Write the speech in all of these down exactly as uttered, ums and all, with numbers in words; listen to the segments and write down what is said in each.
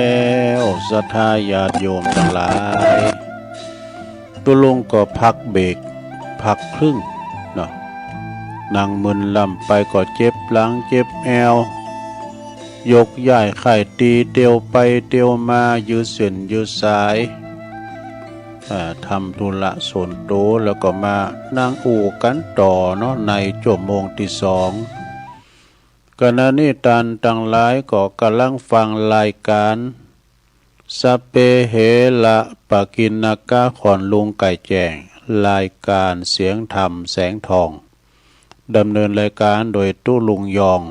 แล้วศรัทธาญาติโยมตังหลาย ตุ๊ลุงก็พักเบรก พักครึ่งเนาะ นั่งมึนล่ำไปก็เจ็บหลังเจ็บแอว ยกย้ายไข้ตี เตียวไปเตียวมา ยืดเส้นยืดสาย อ่า ทำธุระส่วนตั๋ว แล้วก็มานั่งอู้กั๋นต่อเนาะ ในชั่วโมงตี้สอง ขณะนี้ต้านตังหลายก็ก่ำลังฟังรายก๋าน สัพเพเหระปะกิณณกะ ขอนลุงไก่แจ้ง รายก๋านเสียงธรรมแสงทอง ดำเนินรายก๋านโดยตุ๊ลุงยอง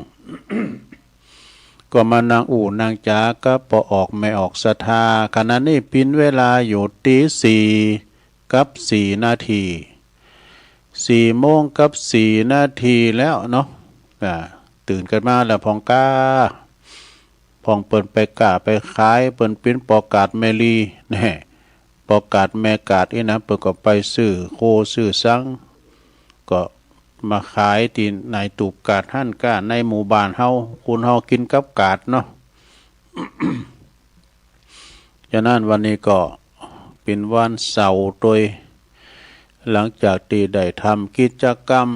ก็มานั่งอู้นั่งจ๋ากับป้อออกแม่ออกศรัทธา ขณะนี้เป๋นเวลาอยู่ตี้สี่กับสี่นาที สี่โมงกับสี่นาทีแล้วเนาะ อ่า ตื่นกั๋นมาแล้วพ่องก้า พ่องเปิ้นไปก้าไปขาย เปิ้นเป๋นป้อกาดแม่ลี แน่ ป้อกาดแม่กาดอี้นะ เปิ้นก็ไปซื้อโคซื้อสัง ก็มาขายตี้ในตูบกาดหั้นก้า ในหมู่บ้านเฮา คนเฮากิ๋นกับกาดเนาะ ฉะนั้นวันนี้ก็เป๋นวันเสาร์ตวย หลังจากตี้ได้ทำกิจกรรม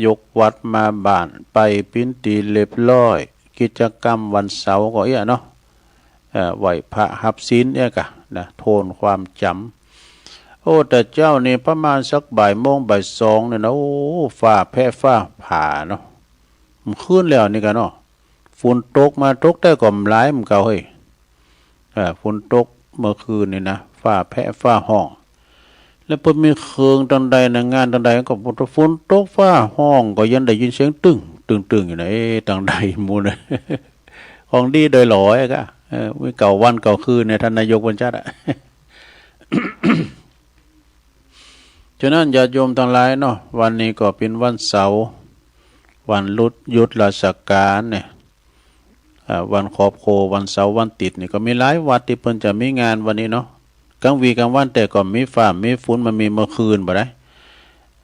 ยกวัดมาบ้านไปเป๋นตี้เรียบร้อย กิจกรรมวันเสาร์ก็เอี้ยเนาะ เอ่อ ไหว้พระฮับศีลเอี้ยก่ะนะ โทนความจ๋ำ โอ้ แต่เจ๊านี่ประมาณสักบ่ายโมงบ่ายสองเนี่ยนะ โอ้ ฟ้าแผะฟ้าผ่าเนาะ เมื่อคืนแล้วนี่ก่ะเนาะ ฝนตกมา ตกแต่ก็บ่หลายเหมือนเก่าเฮ้ย เอ่อ ฝนตกเมื่อคืนนี่นะ ฟ้าแผะฟ้าฮ้อง แล้วเปิ้นมีเครื่องตังใดนะ งานตังใดก็ ฝนตกฟ้าฮ้องก็ยังได้ยินเสียงตึ้ง ตึ้ง ตึ้งอยู่นะ เอ๊ะ ตังใดหมู่นะ ของดีโดยหลอยอะกะ เออ มีเก้าวันเก้าคืนเนี่ย ท่านนายกเปิ้นจัดอะ ฉะนั้นญาติโยมตังหลายเนาะ วันนี้ก็เป๋นวันเสาร์ วันหยุด หยุดราชก๋านเนี่ย อ่า วันขอบโค วันเสาร์วันติ๊ดนี่ก็มีหลายวัดตี้เปิ้นจะมีงานวันนี้เนาะ ก๋างวี๋ก๋างวันแต่ก็มีฟ้ามีฝน มันมีเมื่อคืนบ่ได้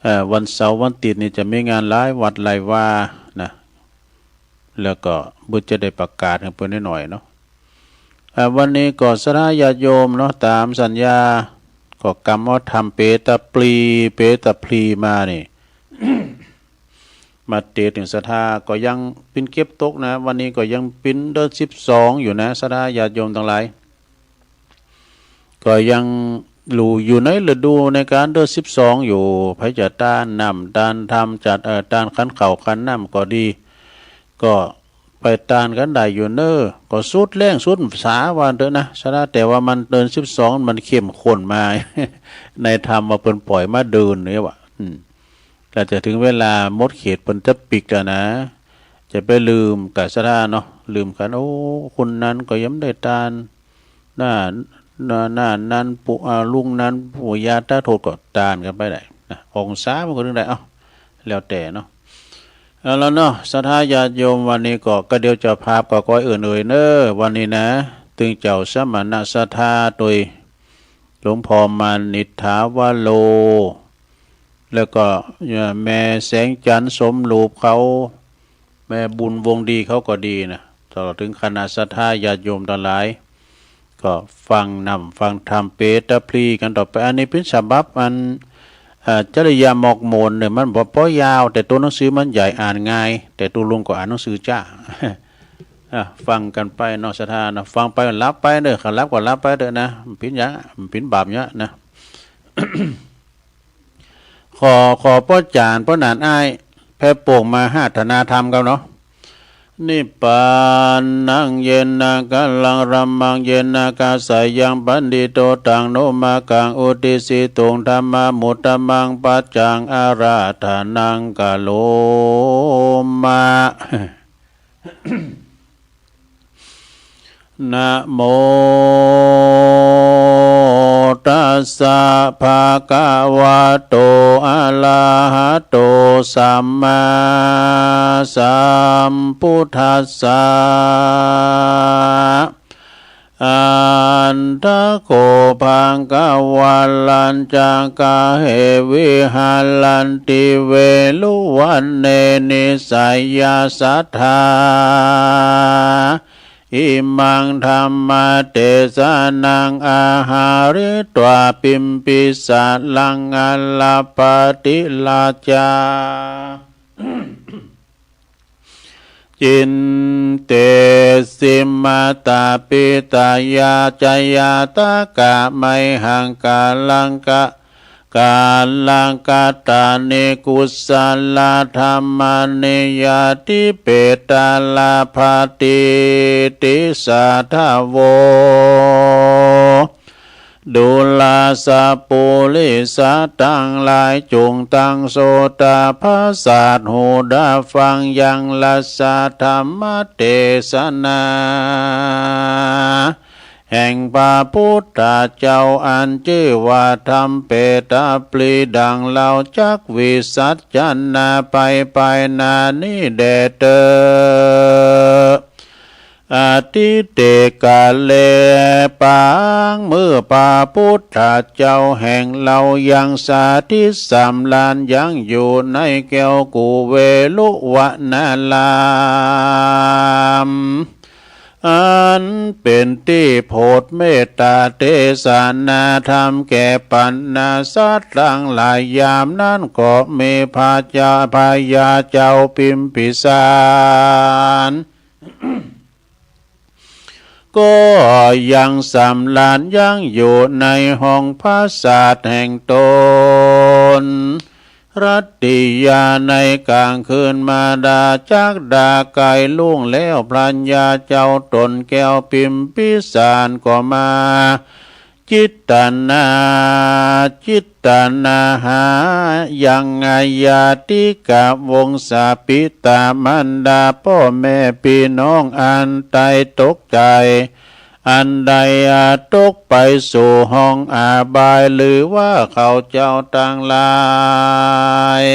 เอ่อ วันเสาร์วันติ๊ดนี่จะมีงานหลายวัดหลายวานะ แล้วก็เปิ้นจะได้ประกาศหื้อเปิ้นหน่อยเนาะ อ่า วันนี้ก็ศรัทธาญาติโยมเนาะ ต๋ามสัญญา ก็กำเอาธรรมเปตาปลี เปตาปลีมานี่ มาเตถึงศรัทธา ก็ยังเป๋นเก็บตกนะ วันนี้ก็ยังเป๋นเดือนสิบสองอยู่นะ ศรัทธาญาติโยมตังหลาย ก็ยังอยู่ อยู่ในฤดูในก๋านเดือนสิบสองอยู่ ใผจะตานน้ำตานธรรม จัด เอ่อ ตานขันข้าวขันน้ำก็ดี ก็ไปตานกั๋นได้อยู่เน่อ ก็สุดแล้งสุดสาว่าเต๊อะนะ ศรัทธา แต่ว่ามันเดือนสิบสองมันเข้มข้นมา ในธรรมว่าเปิ้นปล่อยมาเดือนนี่วะ อืม แล้วจะถึงเวลาหมดเขตเปิ้นจะปิดแล้วนะ จะไปลืมก่ะศรัทธาเนาะ ลืมกั๋น โอ้ คนนั้นก็ยังบ่ได้ตาน หน้า หน้า หน้านั้นปุ อ่า ลุงนั้นปุ ญาติโทษก็ตานกั๋นไปได้นะ องศามันก็ถึงได้ เอ้า แล้วแต่เนาะ เอาละเนาะ ศรัทธาญาติโยม วันนี้ก็ ก็เดี๋ยวเจ้าภาพก็ก้อยเอิ้นเอ่ยเน่อ วันนี้นะ ตึงเจ้าสมณะศรัทธาตวย หลวงพ่อมานิษฐาวโร แล้วก็ เอ่อ แม่แสงจันทร์สมรูปเขา แม่บุญวงศ์ดีเขาก็ดีนะ ตลอดถึงคณะศรัทธาญาติโยมตังหลาย ก็ฟังน้ำฟังธรรมเปตาปลีกั๋นต่อไป อันนี้เป๋นฉบับอัน เอ่อ จริยมอกมนเนี่ย มันบ่ปอยาว แต่ตั๋วหนังสือมันใหญ่ อ่านง่าย แต่ตุ๊ลุงก็อ่านหนังสือจ๊า อ่ะ ฟังกั๋นไปเนาะศรัทธาเนาะ ฟังไปหลับไปเน่อ คันหลับก็หลับไปเต๊อะนะ บ่เป๋นหยัง บ่เป๋นบาปหยังนะ ขอ ขอป้อจ๋ารย์ ป้อหนานอ้าย แผ่โป่งมาอาราธนาธรรมกันเนาะ นิพพานัง เยนะ กะลัง รัมมัง เยนะ กะสายัง ปัณฑิโต ตัง โน มะกัง อุตติสสิตุง ธัมมานุตตมัง ปัจจัง อาราธนัง กะโรมะ นะโมตัสสะ ภะคะวะโต อะระหะโต สัมมาสัมพุทธัสสะ อัตถะโข ภะคะวะ รัญจะ กะเห วิหะรันติ เวรุวะเน นิสสะยะสัตถา อิมังธัมมเตสะนัง อาหาริตวา ปิมปิสารัง อาลาปะติราชา จินเตสิมาตาปิตายาจะญาตากะ ไมหังกาลังกะ กาลังกะตานิ กุสลาธัมมานิ ญาติเปตาลาภาติติสาทะโว ดูราสะปุริสะตังหลาย จุ่งตังโสตาผสาทหูดาฟัง ยังรัสสะธัมมเตสนา แห่งพระพุทธเจ้า อันจื้อว่าธรรมเปตาปลี ดังเฮาจักวิสัชนาไปไปหน้านี้แด่เต๊อะ อทิเตกาเล ปางเมื่อพระพุทธเจ้าแห่งเฮายังสถิตสำราญยังอยู่ในแก้วกุเวฬุวนาราม อันเป๋นตี้โผดเมตตาเตสนาธรรมแก่ปัณณาสัตว์ตังหลาย ยามนั้นก็มีพระเจ้า พญาเจ้าพิมพิสาร ก็ยังสำราญยังอยู่ในห้องผสาทแห่งต๋น รัตติยา ในก๋างคืนมาดาจักดาใก้ลุ่งแล้ว พญาเจ้าต๋นแก้วพิมพิสารก็มา จิตนา จิตนาหายังญาติกะวงศา ปิตามารดาป้อแม่ปี้น้องอันใต้ตกใจ๋ อันได้อาตกไปสู่ห้องอบาย หรือว่าเขาเจ้าตังหลาย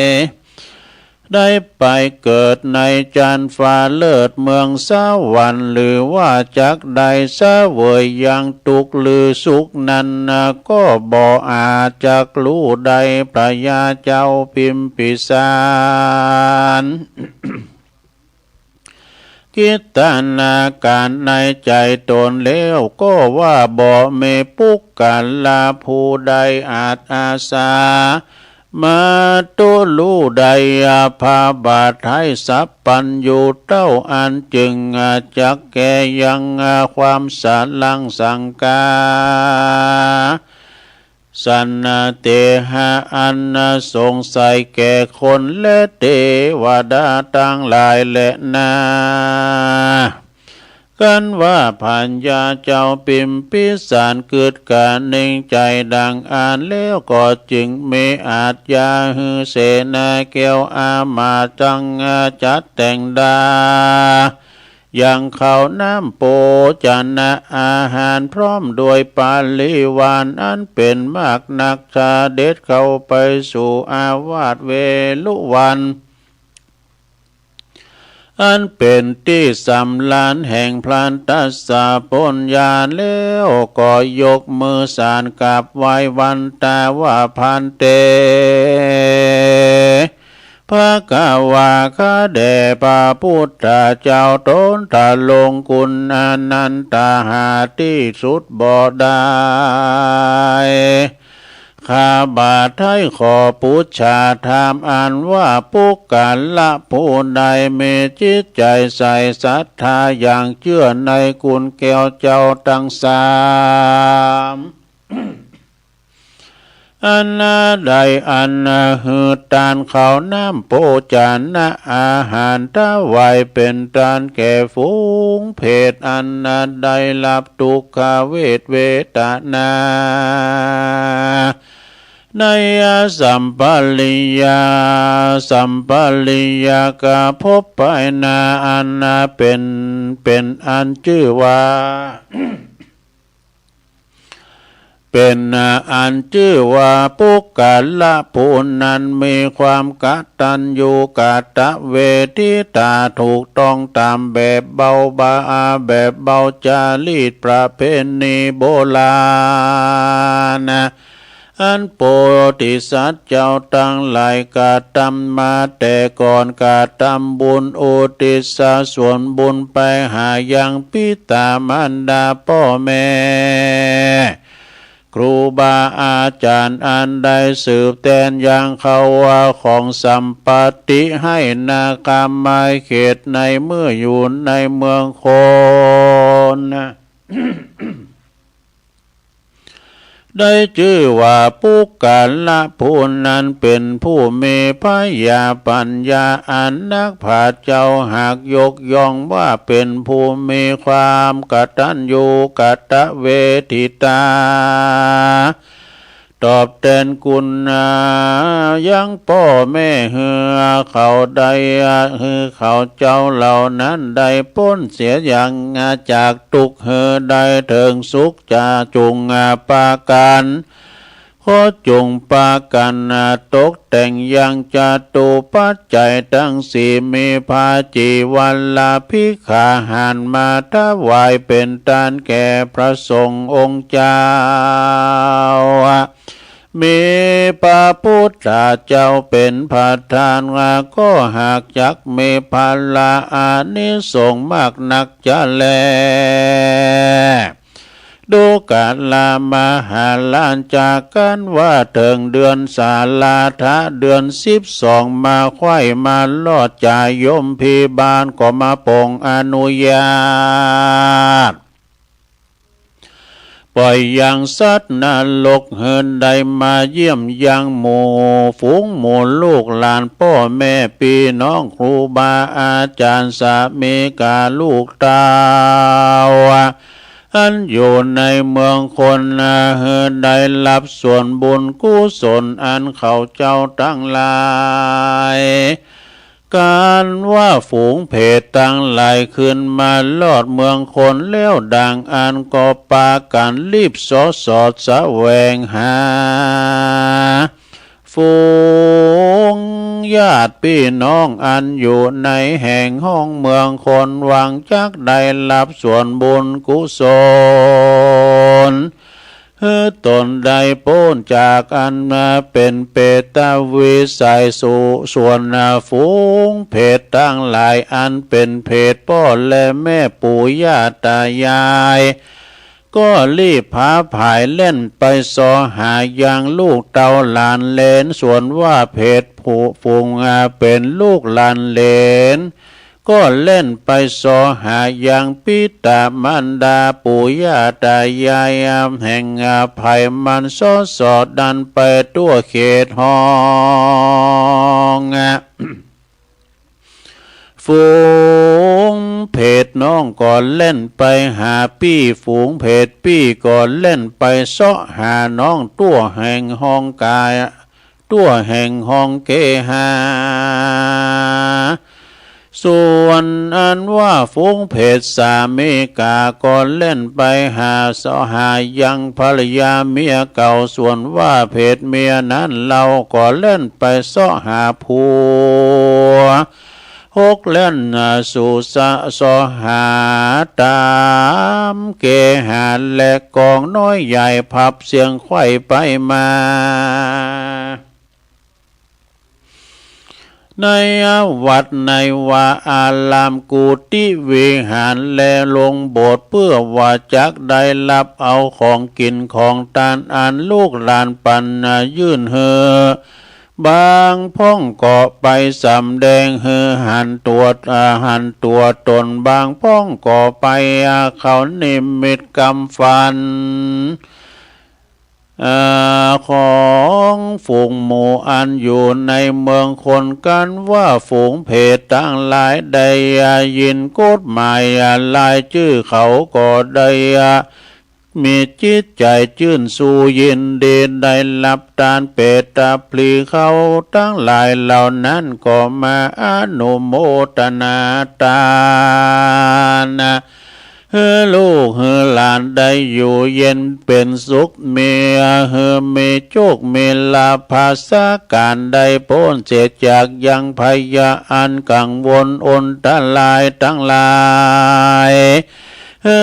ได้ไปเกิดในจั๊นฟ้าเลิศเมืองสวรรค์ หรือว่าจักได้เสวยยังตุ๊กข์หรือสุขนั้นนะ ก็บ่อาจจักฮู้ได้ พญาเจ้าพิมพิสาร คิดนาก๋านในใจ๋ต๋นแล้ว ก็ว่าบ่มีปุคคละผู้ใดอาจอาสา มาตุลูได้อาภาบาทให้สัพพัญญูเต้า อันจึงอาจจักแก้ยังอาความสารังสังกา สันเตหะ อันสงสัยแก่คนและเตวดาตังหลายแลนา กันว่าพญาเจ้าพิมพิสารกึ๊ดกะเน่งใจ๋ดังอั้นแล้ว ก็จึงมีอาชญาหื้อเสนาแก้วอามาตย์ตังจัดแต่งดา ยังข้าวน้ำโภชนะอาหารพร้อมด้วยปริวารอันเป๋นมากนัก เสด็จเข้าไปสู่อาวาสเวฬุวัน อันเป๋นตี้สำราญแห่งพระทัสสะปัญญา แล้วก็ยกมือสานกราบไหว้วันตาว่า ภันเต ภควา ข้าแด่พระพุทธเจ้าต๋นทรงคุณอันนันตหาที่สุดบ่ได้ ข้าบาทไท้ขอปู๋จาถามอันว่า ปุคคละผู้ใดมีจิตใจ๋ใส่ศรัทธาอย่างเจื้อในคุณแก้วเจ้าตังสาม อันใดอันหื้อตานข้าวน้ำโภชนะอาหารถวายเป๋นตานแก่ฝูงเปรตอันได้ฮับทุกขเวทเวทนา ในสัมปริยา สัมปริยากภพภายหน้าอันเป๋น เป๋นอันจื้อว่า เป๋นอันจื้อว่าปุคคละผู้นั้นมีความกตัญญูกตเวทิตาถูกต้องต๋ามแบบเบาบา แบบเบาจารีตประเพณีโบราณ นะ อันโพธิสัตว์เจ้าตังหลายกระตำมาแต่ก่อน กระตำบุญอุทิศส่วนบุญไปหายังปิตามารดาป้อแม่ ครูบาอาจ๋ารย์อันได้สืบแตนยังเขาว่าของสัมปัตติให้นาคามาเขตในเมื่ออยู่ในเมืองคน ได้จื้อว่าปุคคละผู้นั้นเป๋นผู้มีผญาปั๋ญญาอันนัก พระเจ้าหากยกย่องว่าเป๋นผู้มีความกตัญญูกตเวทิตา ตอบแตนคุณยังป้อแม่ หื้อเขาได้ หื้อเขาเจ้าเหล่านั้นได้ป๊นเสียยังจากตุ๊กข์ หื้อได้เถิงสุขจะจุงประก๋าน ขอจุงประก๋านตกแต่งยังจตุปัจจัยตังสี่ มีผ้าจีวรภิกขาหารมาถวายเป๋นตานแก่พระสงฆ์องค์เจ้า มีพระพุทธเจ้าเป๋นประธาน ก็หากจักมีผละอานิสงส์มากนักจะแล ดูกรามาหาราช กันว่าเถิงเดือนสาลาทะ เดือนสิบสอง มาใคว่มารอด จายมพิบาลก็มาปรงอนุญาต ปล่อยยังสัตว์นรก หื้อได้มาเยี่ยมยังหมู่ฝูงหมู่ลูกหลานป้อแม่ปี้น้องครูบาอาจ๋ารย์สามีกาลูกเต้า อันอยู่ในเมืองคน หื้อได้ฮับส่วนบุญกุศลอันเขาเจ้าตังหลาย กันว่าฝูงเปรตตังหลายขึ้นมารอดเมืองคนแล้วดังอั้น ก็ปากั๋นรีบเสาะสอดแสวงหา ฝูงญาติปี้น้องอันอยู่ในแห่งห้องเมืองคน หวังจักได้ฮับส่วนบุญกุศล หื้อตนได้ป๊นจากอันมาเป๋นเปรตวิสัย สู่ส่วนฝูงเปรตตังหลายอันเป๋นเปรตป้อและแม่ปู่ย่าตายาย ก็รีบผาผายแล่นไปเสาะหายังลูกเต้าหลานเหลน ส่วนว่าเปรตผู้ฝูงเป๋นลูกหลานเหลน ก็แล่นไปเสาะหายังปิตามารดาปู่ย่าตายาย แห่งไพร่มันเสาะสอดดันไปทั่วเขตห้อง ฝูงเปรตน้องก็แล่นไปหาปี้ ฝูงเปรตปี้ก็แล่นไปเสาะหาน้อง ทั่วแห่งห้องกาย ทั่วแห่งห้องเกหา ส่วนอันว่าฝูงเปรตสามีกาก็แล่นไปหาเสาะหายังภรรยาเมียเก่า ส่วนว่าเปรตเมียนั้นเล่าก็แล่นไปเสาะหาผัว หกแล่นสู่เสาะหาต๋ามเกหา และก๋องน้อยใหญ่ผับเสียงไขว่ไปมา ในวัดในวาอารามกุฏิวิหารและโรงโบสถ์ เปื้อว่าจักได้ฮับเอาของกิ๋นของตานอันลูกหลานปั๋นยื่นหื้อ บางพ่องก็ไปสำแดงหื้อหันตั๋ว อ่า หันตั๋วต๋น บางพ่องก็ไป อ่า เข้านิมิตกำฝัน อ่า ของฝูงหมู่อันอยู่ในเมืองคน กันว่าฝูงเปรตตังหลายได้ยินกฎหมาย อ่า รายจื้อเขาก็ได้ อ่า มีจิตใจ๋จื้นชู่ยินดี ได้ฮับตานเปรตปลี เขาตังหลายเหล่านั้นก็มาอนุโมตนาตาน หื้อลูกหื้อหลานได้อยู่เย็นเป๋นสุข มี หื้อมีโจคมีลาภ สาก๋านได้ป๊นเสียจากยังพยาธิอันกังวลอันตรายตังหลาย เอ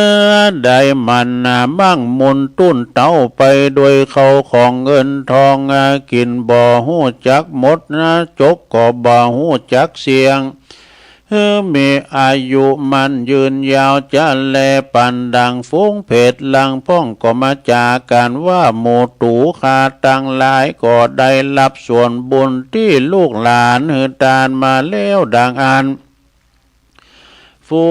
อ ได้หมั้นนามั่งมูลตุ้นเต๊าไปโดยเข้าของเงินทอง อา กิ๋นบ่ฮู้จักหมดนา จกก็บ่ฮู้จักเสี้ยง หื้อมีอายุมั่นยืนยาวจะแล ปันดังฝูงเผตรลางพ่องก็มาจ๋ากั๋นว่า หมู่ตั๋วข้าตังหลายก็ได้ฮับส่วนบุญตี้ลูกหลานหื้อตานมาแล้วดังอั้น ฝู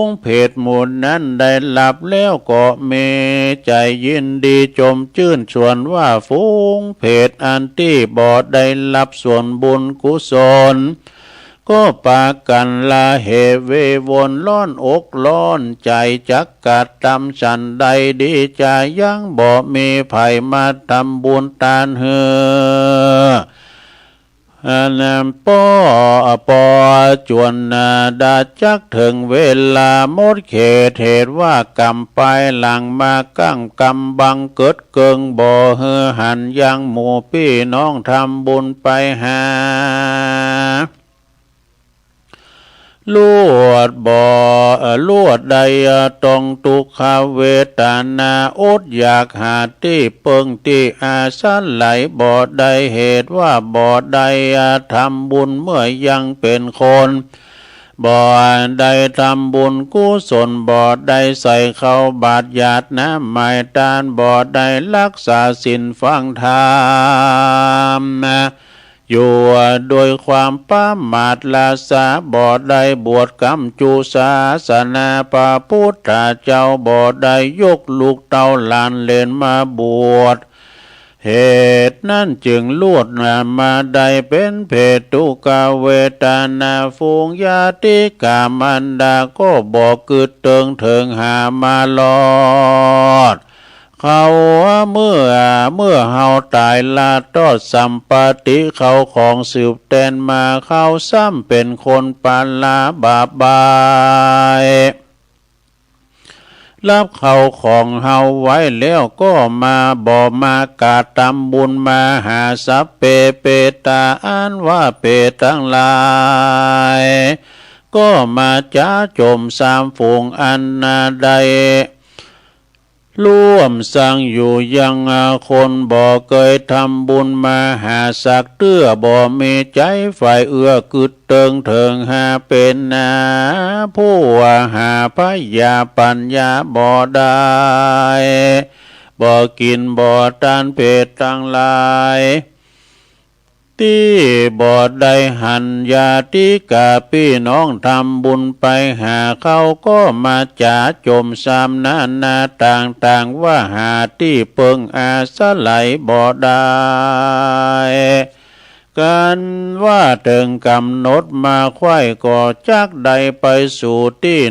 งเผตรหมู่นั้นได้ฮับแล้วก็มีใจ๋ยินดีจมจื้น ส่วนว่าฝูงเผตรอันตี้บ่ได้ฮับส่วนบุญกุศล ก็ปากั๋นละเหเววนร้อนอกร้อนใจ๋ จักกระตำสันใดดีจา ยังบ่มีใผมาทำบุญตานหื้อ อันนั้นป้อ ปอจวนนาดา จักเถิงเวลาหมดเขต เหตุว่ากำปายหลังมากั้งกำบังเกิดเกิง บ่หื้อหันยังหมู่ปี้น้องทำบุญไปหา ลวดบ่ เอ่อ ลวดได้ เอ่อ ต้องตุ๊กขเวทนา อดอยากหาตี้เปิ้งตี้อาศัยบ่ได้ เหตุว่าบ่ได้ เอ่อ ทำบุญเมื่อยังเป๋นคน บ่ได้ทำบุญกุศล บ่ได้ใส่ข้าวบาตรหยาดน้ำไหม้ตาน บ่ได้ฮักษาศีลฟังธรรม อยู่โดยความประมาทละสา บ่ได้บวชกำจุศาสนา พระพุทธเจ้าบ่ได้ยกลูกเต้าหลานเหลนมาบวช เหตุนั้นจึงลวดมาได้เป๋นเผตรทุกขเวทนา ฝูงญาติกามันดาก็บ่กึ๊ดเติงเถิงหามารอด เขาเมื่อ เมื่อเฮาต๋ายละตอดสัมปติเข้าของสืบแตนมา เขาซ้ำเป๋นคนปาลาบาปบาย ฮับเข้าของเฮาไว้แล้วก็มา บ่มากระตำบุญมาหาสัพเพเปตา อันว่าเปรตตังหลาย ก็มาจ๋าจมสามฝูงอันนาได้ ร่วมสังอยู่ยังคนบ่เกยทำบุญมาหาสักเตื้อ บ่มีใจ๋ใฝ่เอื้อกึ๊ดเติงเถิงหาเป๋นนา ผู้ว่าหาพยาปัญญาบ่ได้ บ่กิ๋นบ่ตาน เปรตตังหลาย ตี้บ่ได้หันญาติกาปี้น้องทำบุญไปหาเขา ก็มาจ๋าจมสามนานาต่างๆ ว่าหาตี้เปิ้งอาศัยบ่ได้ กันว่าเถิงก๋ำหนดมาใค่ก็จักได้ไปสู่ตี้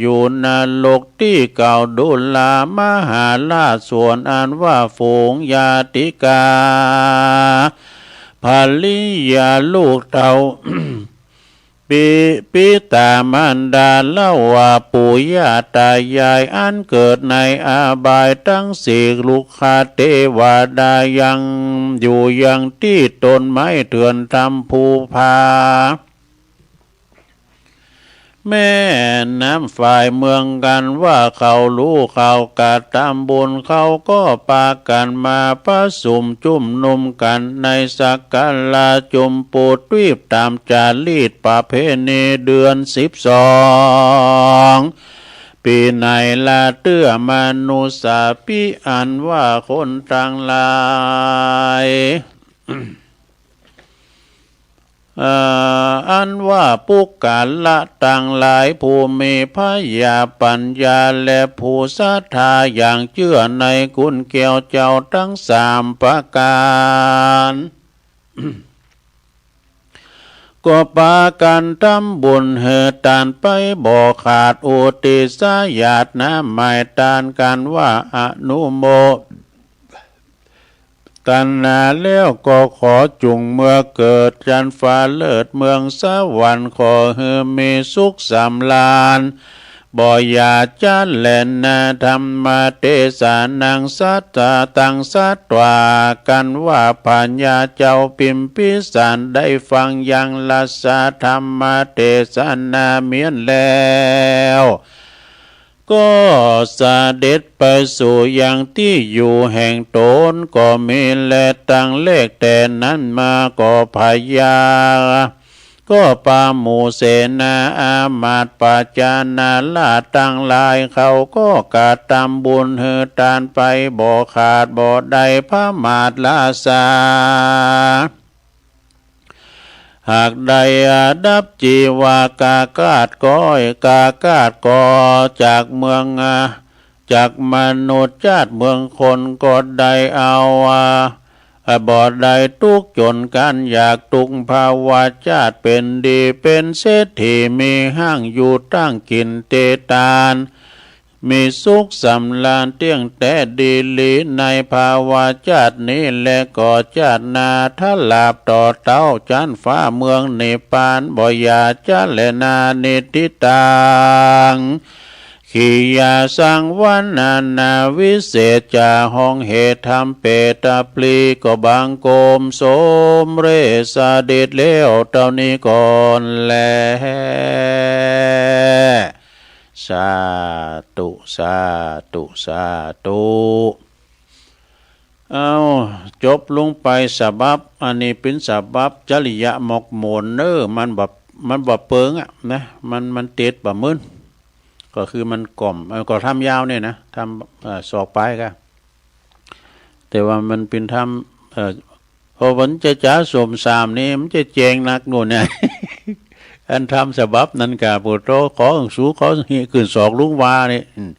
อยู่นรก ตี้กล่าวดุลามหาราช ส่วนอันว่าฝูงญาติกา ภริยาลูกเต้า ปิ ปิตามารดา เล่าว่าปู่ย่าตายายอันเกิดในอบายตังสี่ ลุกขเตวดายังอยู่ยังตี้ต้นไม้เถื่อนถ้ำภูผา แม่น้ำฝายเมืองกัน ว่าเขาฮู้ข่าวก๋านตำบุญ เขาก็ปากั๋นมาประสุมจุมนุมกั๋นในสักกะละจุมปูทวีป ต๋ามจ๋ารีตประเพณีเดือนสิบสอง ปี๋ไหนละเตื้อ มนุสสาปิ อันว่าคนตังหลาย เอ่อ อันว่าปุคคละตังหลาย ผู้มีพยาปัญญา และผู้ศรัทธาอย่างเจื้อในคุณแก้วเจ้าตังสามประก๋าน ก็ปากั๋นตำบุญหื้อตานไปบ่ขาด อุทิศหยาดน้ำไหม้ตานกั๋นว่าอนุโม ตนาแล้วก็ขอจุ่งเมือเกิดจันฟ้าเลิศเมืองสวรรค์ ขอหื้อมีสุขสำราญ บ่อย่าจะแลนา ธัมมเตสนาสัตตาตังสัตวา กั๋นว่าพญาเจ้าพิมพิสารได้ฟังยังราชธรรมเตสนาเมี้ยนแล้ว ก็เสด็จไปสู่ยังตี้อยู่แห่งต๋นก็มีแล ตั้งแรกแต่นั้นมาก็พญา ก็ปาหมู่เสนาอามาตย์ปัจจานาราชตังหลาย เขาก็กระตำบุญหื้อตานไปบ่ขาดบ่ได้ พระมหาราชา หากได้อาดับจีวากากาศก็ กากาศก็จากเมือง จากมนุษย์จาติเมืองคนก็ได้เอา บ่ได้ตุ๊กข์จนกันอยากตุ๊กข์ ภวชาติเป๋นดีเป๋นเศรษฐี มีห้างอยู่ตั้งกิ๋นเตตาน มีสุขสำราญเตี้ยงแต๊ดีหลี ในภวชาตินี้แล ก็ชาติหน้าถ้าลาบต่อเต้าจั๊นฟ้าเมืองนิพพานบ่อย่าจะแลนา นิทธิตัง ขียาสังวรรณนา วิเศษจาห้องเหตุธรรมเปตพลี ก็บังคมสมเร็จเสด็จแล้วเต้านี้ก่อนแล สาธุ สาธุ สาธุ เอา จบลงไปสบับ อันนี้เป๋นสบับจริยะหมอกหมนเน้อ มันบ่ มันบ่เปิงอะนะ มัน มันเตดบ่มึน ก็คือมันก่อม เอ่อ ก็ธรรมยาวเนี่ยนะ ธรรม เอ่อ ศอกปลายก็ แต่ว่ามันเป๋นธรรม เอ่อ เพราะมันจะจ๋าส้มซ่ามนี่ มันจะแจ้งนักโน่นเนี่ย อันธรรมสบับนั้นกา ปุโต ขอหื้อสู ขอหื้อขึ้นศอกลุงวานี่ อืม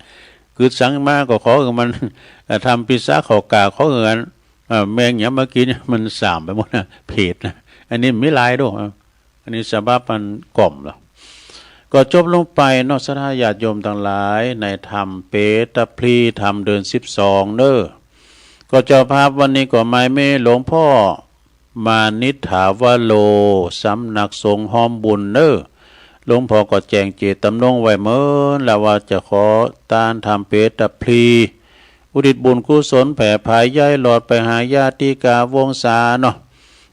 กึ๊ดสังมาก็ขอหื้อมัน เอ่อ ธรรมปิศาจเขากา ขอหื้ออัน เอ่อ แมงหยังมากิ๋น มันซ่ามไปหมดนะ เผดนะ อันนี้มีหลายโด อันนี้สบับมันก่อมละ ก็จบลงไปเนาะ ศรัทธาญาติโยมตังหลาย ในธรรมเปตพลี ธรรมเดือนสิบสองเน้อ ก็เจ้าภาพวันนี้ก็หมายมีหลวงพ่อมานิษฐาวโร สำนักสงฆ์ฮ้อมบุญเน้อ หลวงพ่อก็แจ้งเจตจำนงไว้เมินละว่าจะขอตานธรรมเปตพลี อุทิศบุญกุศลแผ่ผายย้ายหลอดไปหาญาติกาวงศาเนาะ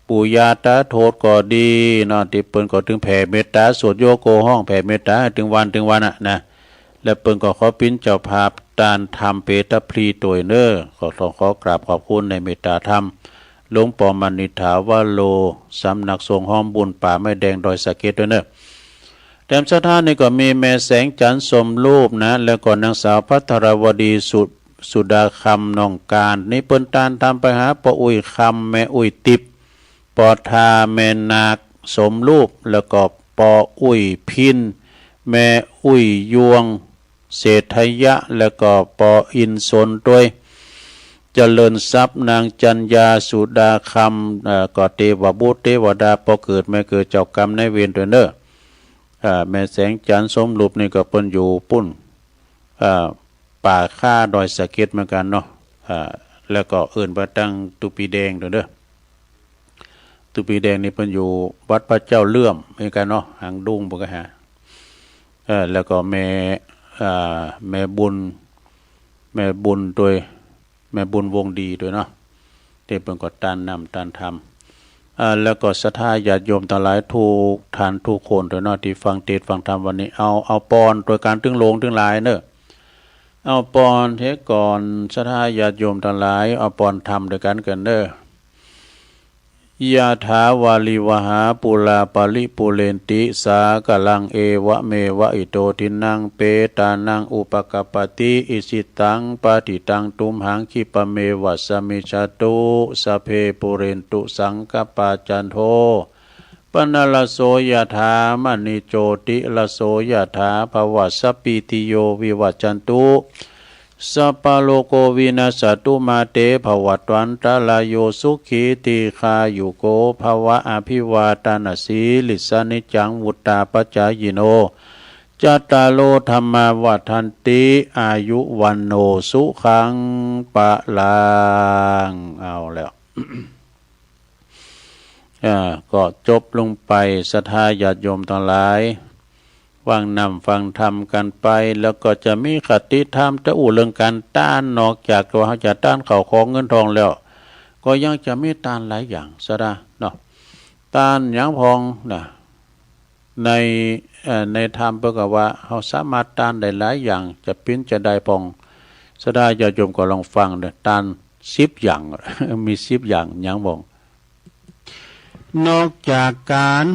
ปู่ย่าตาโทษก็ดีเนาะ ตี้เปิ้นก็ตึงแผ่เมตต๋า สวดโยโกฮ้องแผ่เมตต๋าตึงวันตึงวันอะนะ และเปิ้นก็ขอเป๋นเจ้าภาพตานธรรมเปตพลีตวยเน้อ ก็ต้องขอกราบขอบคุณในเมตต๋าธรรม หลวงป้อมมานิษฐาวโร สำนักสงฆ์ฮ้อมบุญป่าไม้แดงดอยสะเก็ดตวยเน้อ แถมศรัทธานี่ก็มีแม่แสงจันทร์สมรูปนะ แล้วก็นางสาวภัทรวดี สุ สุดาคำ น้องการ นี่เปิ้นตานธรรมไปหาป้ออุ๊ยคำ แม่อุ๊ยติ๊บ ป้อทา แม่นาคสมรูป แล้วก็ป้ออุ๊ยพิน แม่อุ๊ยยวง เศรษฐยะ แล้วก็ป้ออินทร์สนตวย เจริญทรัพย์ นางจัญญา สุดาคำ เอ่อ ก็เตวบุตรเตวดา ป้อเกิดแม่เกิด เจ้ากรรมนายเวรตวยเน้อ อ่า แม่แสงจันทร์สมรูปนี่ก็เปิ้นอยู่ปุ้น อ่า ป่าคาดอยสะเก็ดเหมือนกั๋นเนาะ อ่า แล้วก็เอิ้นว่าตังตุ๊ปีแดงตวยเน้อ ตุ๊ปีแดงนี่เปิ้นอยู่วัดพระเจ้าเลื่อมเหมือนกั๋นเนาะ หางดุ้งปุ้นก็หา เอ่อ แล้วก็แม่ อ่า แม่บุญ แม่บุญตวย แม่บุญวงศ์ดีตวยเนาะ ตี้เปิ้นก็ตานน้ำตานธรรม อ่า แล้วก็ศรัทธาญาติโยมตังหลายกู้ท่านกู้คนตวยเนาะ ตี้ฟังเตสน์ฟังธรรมวันนี้ เอา เอาปอนตวยกั๋นตึงหลวงตึงหลายเน้อ เอาปอนเสียก่อน ศรัทธาญาติโยมตังหลาย เอาปอนธรรมตวยกั๋นกั๋นเน้อ ยะถาวาริวหาปูราปะริปูเรนติสาคะรัง เอวะเมวะอิโตทินนัง เปตานังอุปะกัปปะติ อิจิตังปะฏิตังตุมหัง คิปะเมวะสะมิชฌะตุ สัพเพปูเรนตุสังกะปปา จันโท ปะนะระโสยะถา มะณิโจติระโสยะถา ภะวะสัพพีติโย วิวัจจันตุ สัพพะโรโควินัสสะตุ มาเตภะวัตวันตะราโย สุขีทีฆายุโกภะวะ อะภิวาทะนะสีลิสสะ นิจจังวุฑฒาปะจายิโน จัตตาโรธัมมาวัฑฒันติ อายุวัณโณสุขังพะลัง เอาแล้ว อ่า ก็จบลงไป ศรัทธาญาติโยมตังหลาย ฟังน้ำฟังธรรมกั๋นไป แล้วก็จะมีคติธรรม จะอู้เรื่องก๋านต้าน นอกจากว่าเฮาจะต้านข้าวของเงินทองแล้ว ก็ยังจะมีต้านหลายอย่าง ศรัทธาเนาะ ต้านหยังพ่องนะ ใน เอ่อ ในธรรมเปิ้นก็ว่าเฮาสามารถตานได้หลายอย่าง จะปิ้นจะได้ป่อง ศรัทธาญาติโยมก็ลองฟังเน่อ ตานสิบอย่าง มีสิบอย่างหยังบ้อง นอกจากก๋าน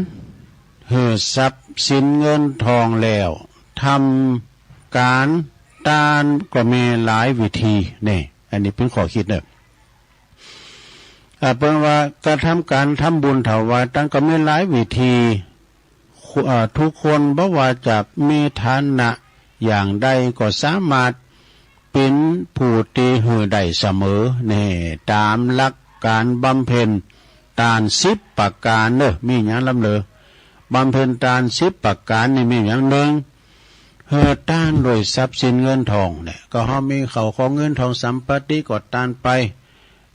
หื้อทรัพย์สินเงินทองแล้ว ทำก๋านตานก็มีหลายวิธี นี่ อันนี้เปิ้นข้อคิดเน่อ อ่า เปิ้นว่ากระทำก๋านทำบุญถวายตานก็มีหลายวิธี คุ อ่า ทุกคนบ่ว่าจะมีฐานะอย่างใดก็สามารถเป๋นผู้ตี้หื้อได้เสมอ แน่ ต๋ามหลักก๋านบำเพ็ญตานสิบประก๋านเน่อ มีหยังลำเน่อ บำเพ็ญตานสิบประก๋านนี่มีหยัง นึ่ง หื้อตานโดยทรัพย์สินเงินทองเนี่ย ก็เฮามีเข้าของเงินทองสัมปติก็ตานไป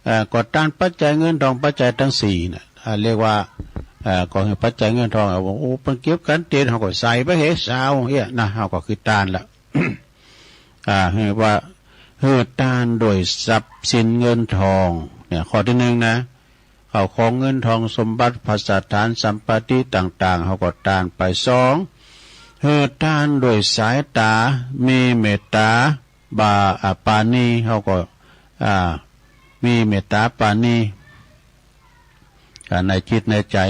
เอ่อ ก็ตานปัจจัยเงินทอง ปัจจัยตังสี่น่ะ อ่า เรียกว่า เอ่อ ก็หื้อปัจจัยเงินทอง อ่ะ โอ้ เปิ้นเก็บกั๋นเต๋น เฮาก็ใส่ไปเหซาวเอี้ยนะ เฮาก็คือตานละ อ่า หื้อว่า หื้อตานโดยทรัพย์สินเงินทอง เนี่ย ข้อตี้นึ่งนะ เข้าของเงินทองสมบัติภัสสถานสัมปติต่างๆ เฮาก็ตานไป สอง หื้อตานโดยสายต๋า มีเมตต๋า บ่า อ่า ปราณี เฮาก็ อ่า มีเมตต๋าปราณี อ่า ในจิตในใจ๋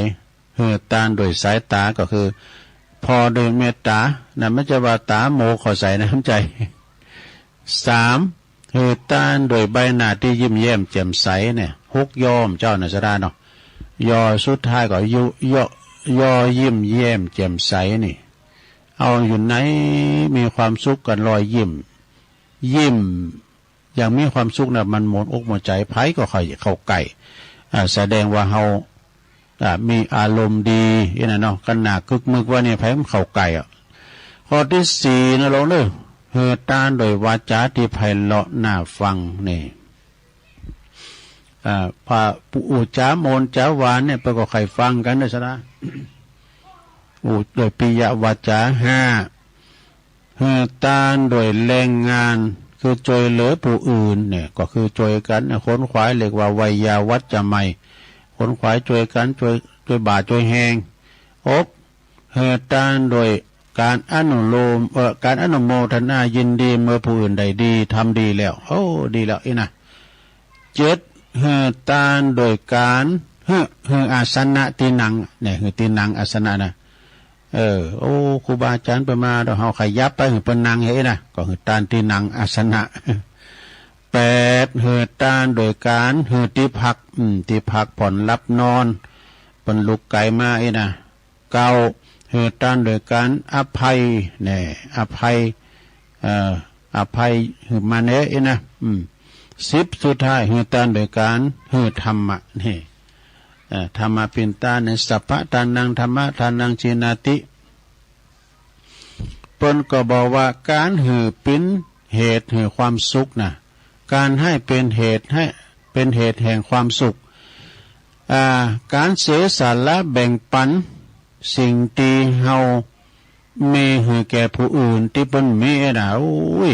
หื้อตานโดยสายต๋าก็คือ ผ่อโดยเมตต๋า นะ บ่ใจ้ว่าต๋าโหมเข้าใส่นะ บ่ใจ้ สาม หื้อตานโดยใบหน้าตี้ยิ้มแย้มแจ่มใสเนี่ย หก ยอ เจ้าน่ะ ศรัทธาเนาะ ยอ สุดท้ายก็ยุ ยอ ยอ ยิ้มแย้มแจ่มใสนี่ เฮาอยู่ไหนมีความสุขก็รอยยิ้ม ยิ้มอย่างมีความสุขน่ะ มันม่วนอกม่วนใจ๋ ใผก็ใค่เข้าใก้ อ่า แสดงว่าเฮา อ่า มีอารมณ์ดีอี้นะเนาะ คันหน้ากึกมึกว่านี่ ใผมันเข้าใก้อะ ข้อตี้สี่นะ ลองเน่อ หื้อตานโดยวาจาตี้ไพเราะน่าฟังนี่ อ่า พระผู้อู้จ๋าม่วนจ๋าหวานเนี่ย เปิ้นก็ใค่ฟังกั๋นเน่อ ศรัทธา อู้ โดยปิยวาจา ห้า หื้อตานโดยแรงงาน คือจ้วยเหลือผู้อื่นเนี่ย ก็คือจ้วยกั๋นเนี่ย ขนขวาย เรียกว่าไวยาวัจจะไมย ขนขวายจ้วยกั๋น จ้วย จ้วยบ่าจ้วยแฮง หก หื้อตานโดยก๋านอนุโลม เอ่อ ก๋านอนุโมทนายินดีเมื่อผู้อื่นได้ดี ทำดีแล้ว โอ้ ดีแล้วอี้นะ เจ็ด หื้อตานโดยก๋าน หื้อ หื้ออาสนะตี้นั่ง เนี่ย หื้อตี้นั่งอาสนะนะ เออ โอ้ ครูบาอาจ๋ารย์เปิ้นมา เดี๋ยวเฮาขยับไปหื้อเปิ้นนั่งเฮ้ยนะ ก็หื้อตานตี้นั่งอาสนะ แปด หื้อตานโดยก๋าน หื้อตี้พัก อืม ตี้พักผ่อนหลับนอน เปิ้นลุกไก๋มาอี้นะ เก้า หื้อตานโดยก๋านอภัย แน่ อภัย เอ่อ อภัยหื้อมาแน่อี้นะ อืม สิบ สุดท้าย หื้อตานโดยก๋าน หื้อธรรมะ นี่ เอ่อ ธรรมะเป๋นตาน ใน สัพพะทานัง ธัมมะทานัง จีนาติ เปิ้นก็บอกว่าก๋านหื้อเป๋นเหตุหื้อความสุขนะ ก๋านหื้อเป๋นเหตุหื้อ เป๋นเหตุแห่งความสุข อ่า ก๋านเสียสละแบ่งปันสิ่งตี้เฮามีหื้อแก่ผู้อื่นตี้เปิ้นมีนะ โอ้ย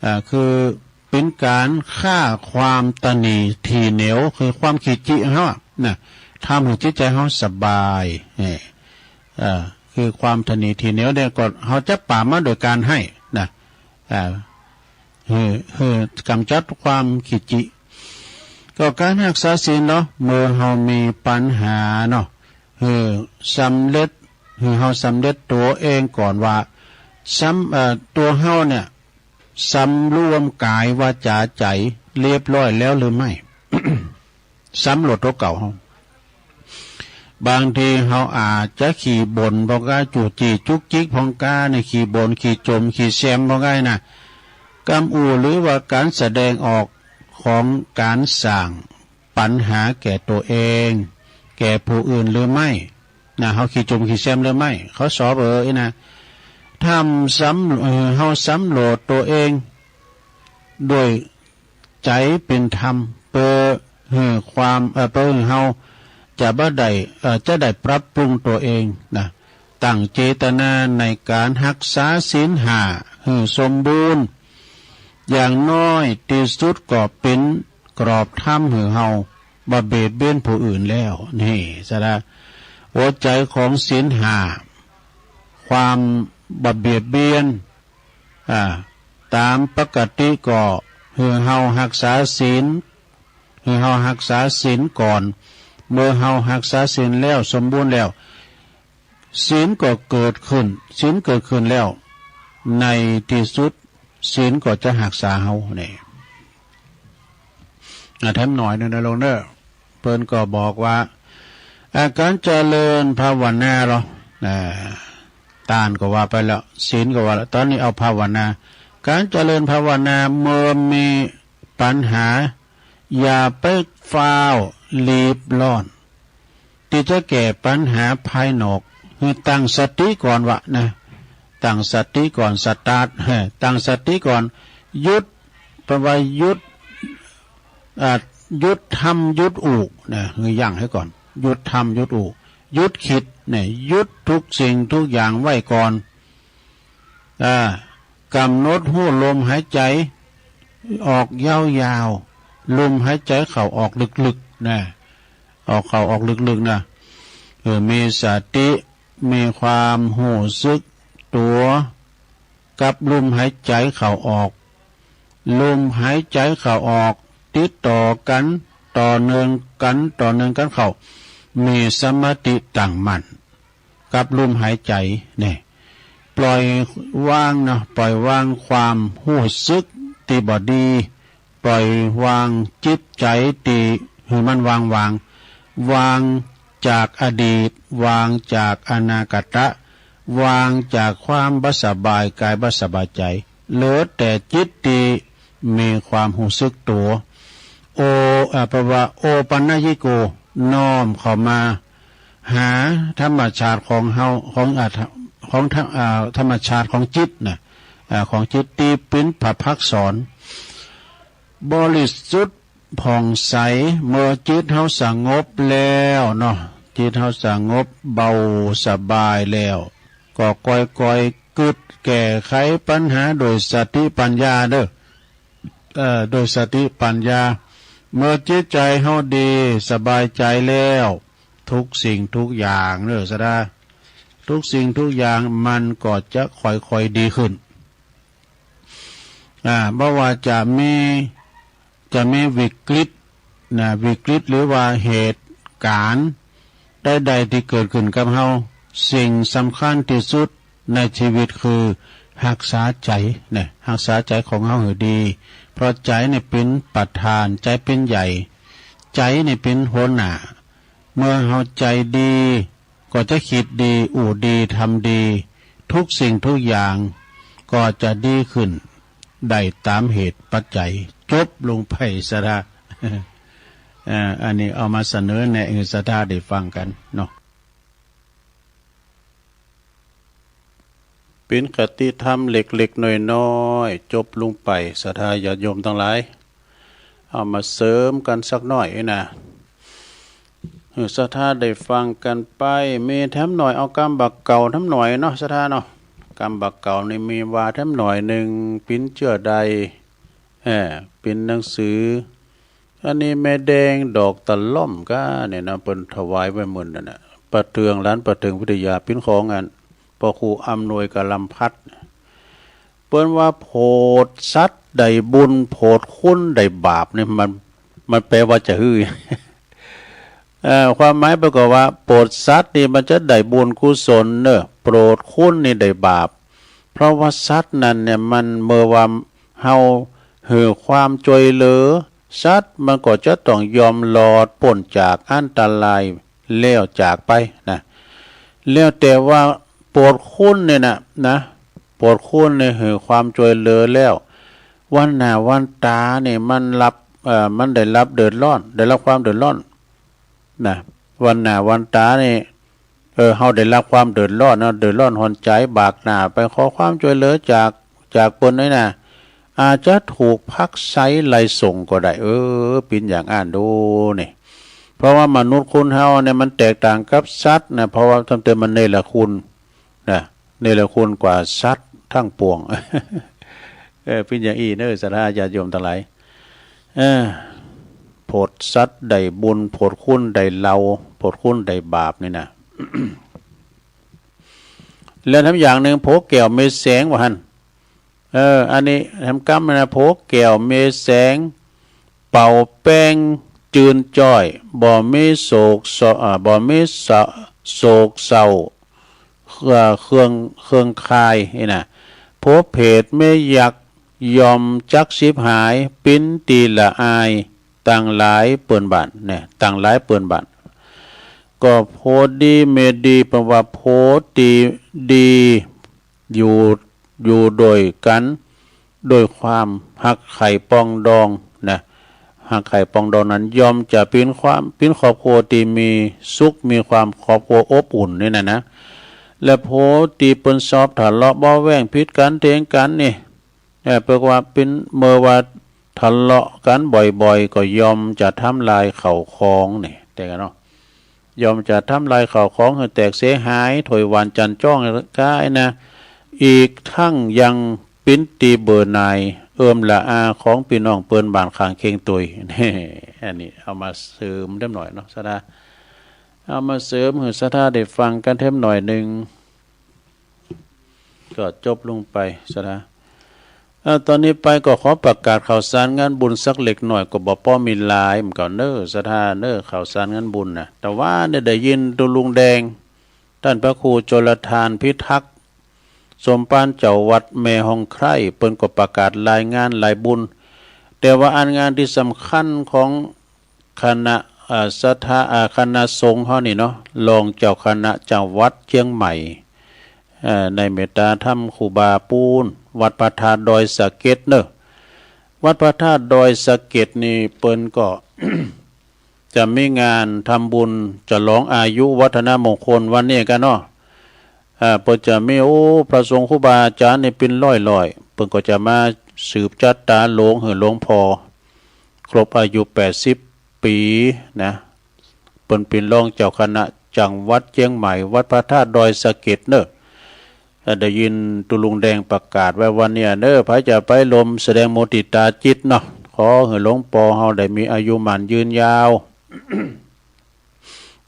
อ่า คือเป๋นก๋านฆ่าความตระหนี่ถี่เหนียว คือความขี้จิเฮาอะนะ ทำหื้อจิตใจ๋เฮาสบาย นี่ อ่า คือความตระหนี่ถี่เหนียวเนี่ย ก็เฮาจะปราบมันโดยก๋านหื้อนะ อ่า หื้อ หื้อกำจัดความขี้จิ ก็ก๋านฮักษาศีลเนาะ เมื่อเฮามีปัญหาเนาะ หื้อสำเร็จ หื้อเฮาสำเร็จตั๋วเองก่อนว่า สำ เอ่อ ตั๋วเฮาเนี่ย สำรวมก๋ายวาจ๋าใจ๋เรียบร้อยแล้วหรือไม่ สำรวจตั๋วเก่าเฮา บางทีเฮาอาจจะขี้บ่นพ่องก้า จู้จี้จุกจิกพ่องก้า ในขี้บ่นขี้จ่มขี้แซมพ่องก้านะ กำอู้หรือว่าก๋านแสดงออกของก๋านสร้างปัญหาแก่ตั๋วเอง แก่ผู้อื่นหรือไม่ นะ เฮาขี้จ่มขี้แซมหรือไม่ ข้อสอง เอ่อ อี้นะ ทำสำ เอ่อ เฮาสำรวจตั๋วเอง โดยใจ๋เป๋นธรรม เปื้อหื้อความ เอ่อ เปื้อหื้อเฮาจะบ่ได้ เอ่อ จะได้ปรับปรุงตั๋วเองนะ ตั้งเจตนาในก๋านฮักษาศีลห้าหื้อสมบูรณ์ อย่างน้อยตี้สุดก็เป๋นกรอบธรรมหื้อเฮาบ่เบียดเบียนผู้อื่นแล้ว นี่ ศรัทธา หัวใจ๋ของศีลห้า ความบ่เบียดเบียน อ่า ต๋ามปกติก็หื้อเฮาฮักษาศีล หื้อเฮาฮักษาศีลก่อน เมื่อเฮาฮักษาศีลแล้วสมบูรณ์แล้ว ศีลก็เกิดขึ้น ศีลเกิดขึ้นแล้ว ในตี้สุดศีลก็จะฮักษาเฮา นี่ อ่ะ แถมหน่อยนึ่งนะโยมเน่อ เปิ้นก็บอกว่า อ่ะ ก๋านเจริญภาวนาเหรอ อ่า ต้านก็ว่าไปแล้ว ศีลก็ว่าแล้ว ต๋อนนี้เอาภาวนา ก๋านเจริญภาวนา เมื่อมีปัญหา อย่าไปฟ้าวรีบร้อน ตี้จะแก้ปัญหาภายนอก หื้อตั้งสติก่อนวะนะ ตั้งสติก่อน สตาร์ท ตั้งสติก่อน หยุด แปลว่าหยุด อ่า หยุดทำหยุดอู้นะ หื้อยั้งไว้ก่อน หยุดทำหยุดอู้ หยุดคิดเนี่ย หยุดทุกสิ่งทุกอย่างไว้ก่อน อ่า ก๋ำหนดฮู้ลมหายใจ๋ออกยาวๆ ลมหายใจ๋เข้าออกลึกๆ นะ ออกเข้าออกลึกๆ นะ เออ มีสติ มีความฮู้สึกตั๋วกับลมหายใจ๋เข้าออก ลมหายใจ๋เข้าออก ติดต่อกั๋น ต่อเนื่องกั๋น ต่อเนื่องกั๋นเข้า มีสมาธิตั้งมั่น กับลมหายใจ๋เนี่ย ปล่อยวางเนาะ ปล่อยวางความฮู้สึกตี้บ่ดี ปล่อยวางจิตใจ๋ตี้หื้อมันวางๆ วางจากอดีต วางจากอนาคตะ วางจากความบ่สบายกายบ่สบายใจ๋ เหลือแต่จิตตี้มีความฮู้สึกตั๋ว โอ อ่า แปลว่า โอปัญญิโก น้อมเข้ามา หาธรรมชาติของเฮา ของ อ่า ของธรรม อ่า ธรรมชาติของจิตนะ อ่า ของจิตตี้เป๋นพระพักตร์สอน บริสุทธิ์ผ่องใส เมื่อจิตเฮาสงบแล้วเนาะ จิตเฮาสงบเบาสบายแล้ว ก็ค่อยๆ กึ๊ดแก้ไขปัญหาโดยสติปัญญาเด้อ เอ่อ โดยสติปัญญา เมื่อจิตใจ๋เฮาดีสบายใจ๋แล้ว ทุกสิ่งทุกอย่างเน่อ ศรัทธา ทุกสิ่งทุกอย่างมันก็จะค่อยๆ ดีขึ้น อ่า บ่ว่าจะมี จะมีวิกฤตนะ วิกฤตหรือว่าเหตุก๋ารณ์ใดๆ ตี้เกิดขึ้นกับเฮา สิ่งสำคัญตี้สุดในชีวิตคือฮักษาใจ๋นะ ฮักษาใจ๋ของเฮาหื้อดี เพราะใจ๋เนี่ยเป๋นประธาน ใจ๋เป๋นใหญ่ ใจ๋เนี่ยเป๋นหัวหน้า เมื่อเฮาใจ๋ดี ก็จะคิดดี อู้ดี ทำดี ทุกสิ่งทุกอย่างก็จะดีขึ้น ได้ต๋ามเหตุปัจจัย จบลงไป ศรัทธา เอ่อ อันนี้เอามาเสนอแนะหื้อศรัทธาได้ฟังกั๋นเนาะ เป๋นคติธรรมเล็กๆ น้อยๆ จบลงไป ศรัทธาญาติโยมตังหลาย เอามาเสริมกั๋นสักหน่อยนะ หื้อศรัทธาได้ฟังกั๋นไป มีแถมหน่อย เอากำบ่าเก่าแถมหน่อยเนาะ ศรัทธาเนาะ กำบ่าเก่านี่มีว่าแถมหน่อยนึ่ง ปิ๋นเจื้อใด เออ ปิ๋นหนังสือ อันนี้แม่แดงดอกตะล่อมก้าเนี่ยนะ เปิ้นถวายไว้เมื่อนั้นน่ะ ป้าเทือง หลานป้าเทืองวิทยา ปิ๋นของอัน ป้อครูอำนวยกำลังพัฒน์ เปิ้นว่าโผดสัตว์ได้บุญ โผดคุณได้บาปนี่มัน มันแปลว่าจะหื้อ เอ่อ ความหมายเปิ้นก็ว่า โผดสัตว์นี่มันจะได้บุญกุศลเน่อ โผดคุณนี่ได้บาป เพราะว่าสัตว์นั้นเนี่ยมันเมื่อว่าเฮาหื้อความจ้วยเหลือ สัตว์มันก็จะต้องยอมรอดป๊นจากอันตรายแล้วจากไปนะ แล้วแต่ว่าโผดคุณเนี่ยนะ นะ โผดคุณเนี่ยหื้อความจ้วยเหลือแล้ว วันหน้าวันต๋าเนี่ยมันรับ เอ่อ มันได้รับเดือดร้อน ได้รับความเดือดร้อนนะ วันหน้าวันต๋าเนี่ย เออ เฮาได้รับความเดือดร้อนเนาะ เดือดร้อนหอนใจ๋ บากหน้าไปขอความจ้วยเหลือจาก จากเปิ้นน้อยนะ อาจจะถูกผลักไสไล่ส่งก็ได้ เออ เป๋นอย่างอั้นโดนี่ เพราะว่ามนุษย์คนเฮาเนี่ยมันแตกต่างกับสัตว์นะ เพราะว่าตั้งแต่มันเนรคุณนะ เนรคุณกว่าสัตว์ทั้งปวง เออ เป๋นอย่างอี้เน่อ ศรัทธาญาติโยมตังหลาย เออ โผดสัตว์ได้บุญ โผดคุณได้เลา โผดคุณได้บาปนี่นะ แล้วแถมอย่างนึ่ง โผแก้วเมแสง ว่าหั้น เออ อันนี้แถมกำนะ โผแก้วเมแสง เป่าแป้งจืนจ้อย บ่มีโศกเศร้า อ่า บ่มีเศร้า โศกเศร้า เอ่อ เครื่อง เครื่องคาย นี่นะ โผเผตเมยักษ์ ย่อมจักฉิบหาย ปิ้นตี้ละอาย ตังหลายเปิ้นบ้าน เนี่ย ตังหลายเปิ้นบ้าน ก็โผดีเมดี แปลว่าโผตี้ดี อยู่ อยู่โดยกั๋น โดยความฮักใค่ปรองดองนะ ฮักใค่ปรองดองนั้น ย่อมจะปิ้นความ ปิ้นครอบครัวตี้มีสุข มีความครอบครัวอบอุ่นนี่นะนะ และโผตี้เปิ้นชอบทะเลาะเบาะแว้ง ผิดกั๋นเถียงกั๋นนี่ เอ่อ เปิ้นว่าปิ้น เมื่อว่าทะเลาะกั๋นบ่อยๆ ก็ย่อมจะทำลายข้าวของนี่ แต่กันเนาะ ย่อมจะทำลายข้าวของหื้อแตกเสียหาย ถ้วยหวานจานจ้องก้ายนะ อีกทั้งยังปิ้นตี้เบื่อหน่าย เอิมละอาของปี้น้องเปิ้นบ้านข้างเคียงตวย นี่ อันนี้เอามาเสริมแถมหน่อยเนาะ ศรัทธา เอามาเสริมหื้อศรัทธาได้ฟังกั๋นแถมหน่อยนึ่ง ก็จบลงไป ศรัทธา เอ่อ ต๋อนนี้ไปก็ขอประกาศข่าวสารงานบุญสักเล็กน้อย ก็บ่ปอมีหลายเหมือนกั๋นเน่อ ศรัทธาเน่อ ข่าวสารงานบุญนะ แต่ว่าเนี่ยได้ยินตุ๊ลุงแดง ต้านพระครูชลทานพิทักษ์ สมภารเจ้าวัดแม่ฮ่องไคร้ เปิ้นก็ประกาศลายงานลายบุญ แต่ว่าอันงานตี้สำคัญของ คณะ เอ่อ ศรัทธา เอ่อ คณะสงฆ์เฮานี่เนาะ รองเจ้าคณะจังหวัดเจียงใหม่ เอ่อ ได้เมตตาธรรมครูบาปู๊น วัดพระธาตุดอยสะเก็ดเน่อ วัดพระธาตุดอยสะเก็ดนี่เปิ้นก็ จะมีงานทำบุญฉลองอายุวัฒนมงคลวันนี้กั๋นเนาะ อ่า เปิ้นจะมี โอ้ พระสงฆ์ครูบาอาจ๋ารย์นี่เป๋นร้อยๆ เปิ้นก็จะมาสืบจัดต๋าโลงหื้อหลวงพ่อ ครบอายุแปดสิบปี๋นะ เปิ้นเป๋นรองเจ้าคณะจังหวัดเจียงใหม่ วัดพระธาตุดอยสะเก็ดเน่อ อ่า ได้ยินตุ๊ลุงแดงประกาศไว้วันเนี้ยเน่อ ใผจะไปร่วมแสดงมุติตาจิตเนาะ ขอหื้อหลวงพ่อเฮาได้มีอายุหมั้นยืนยาว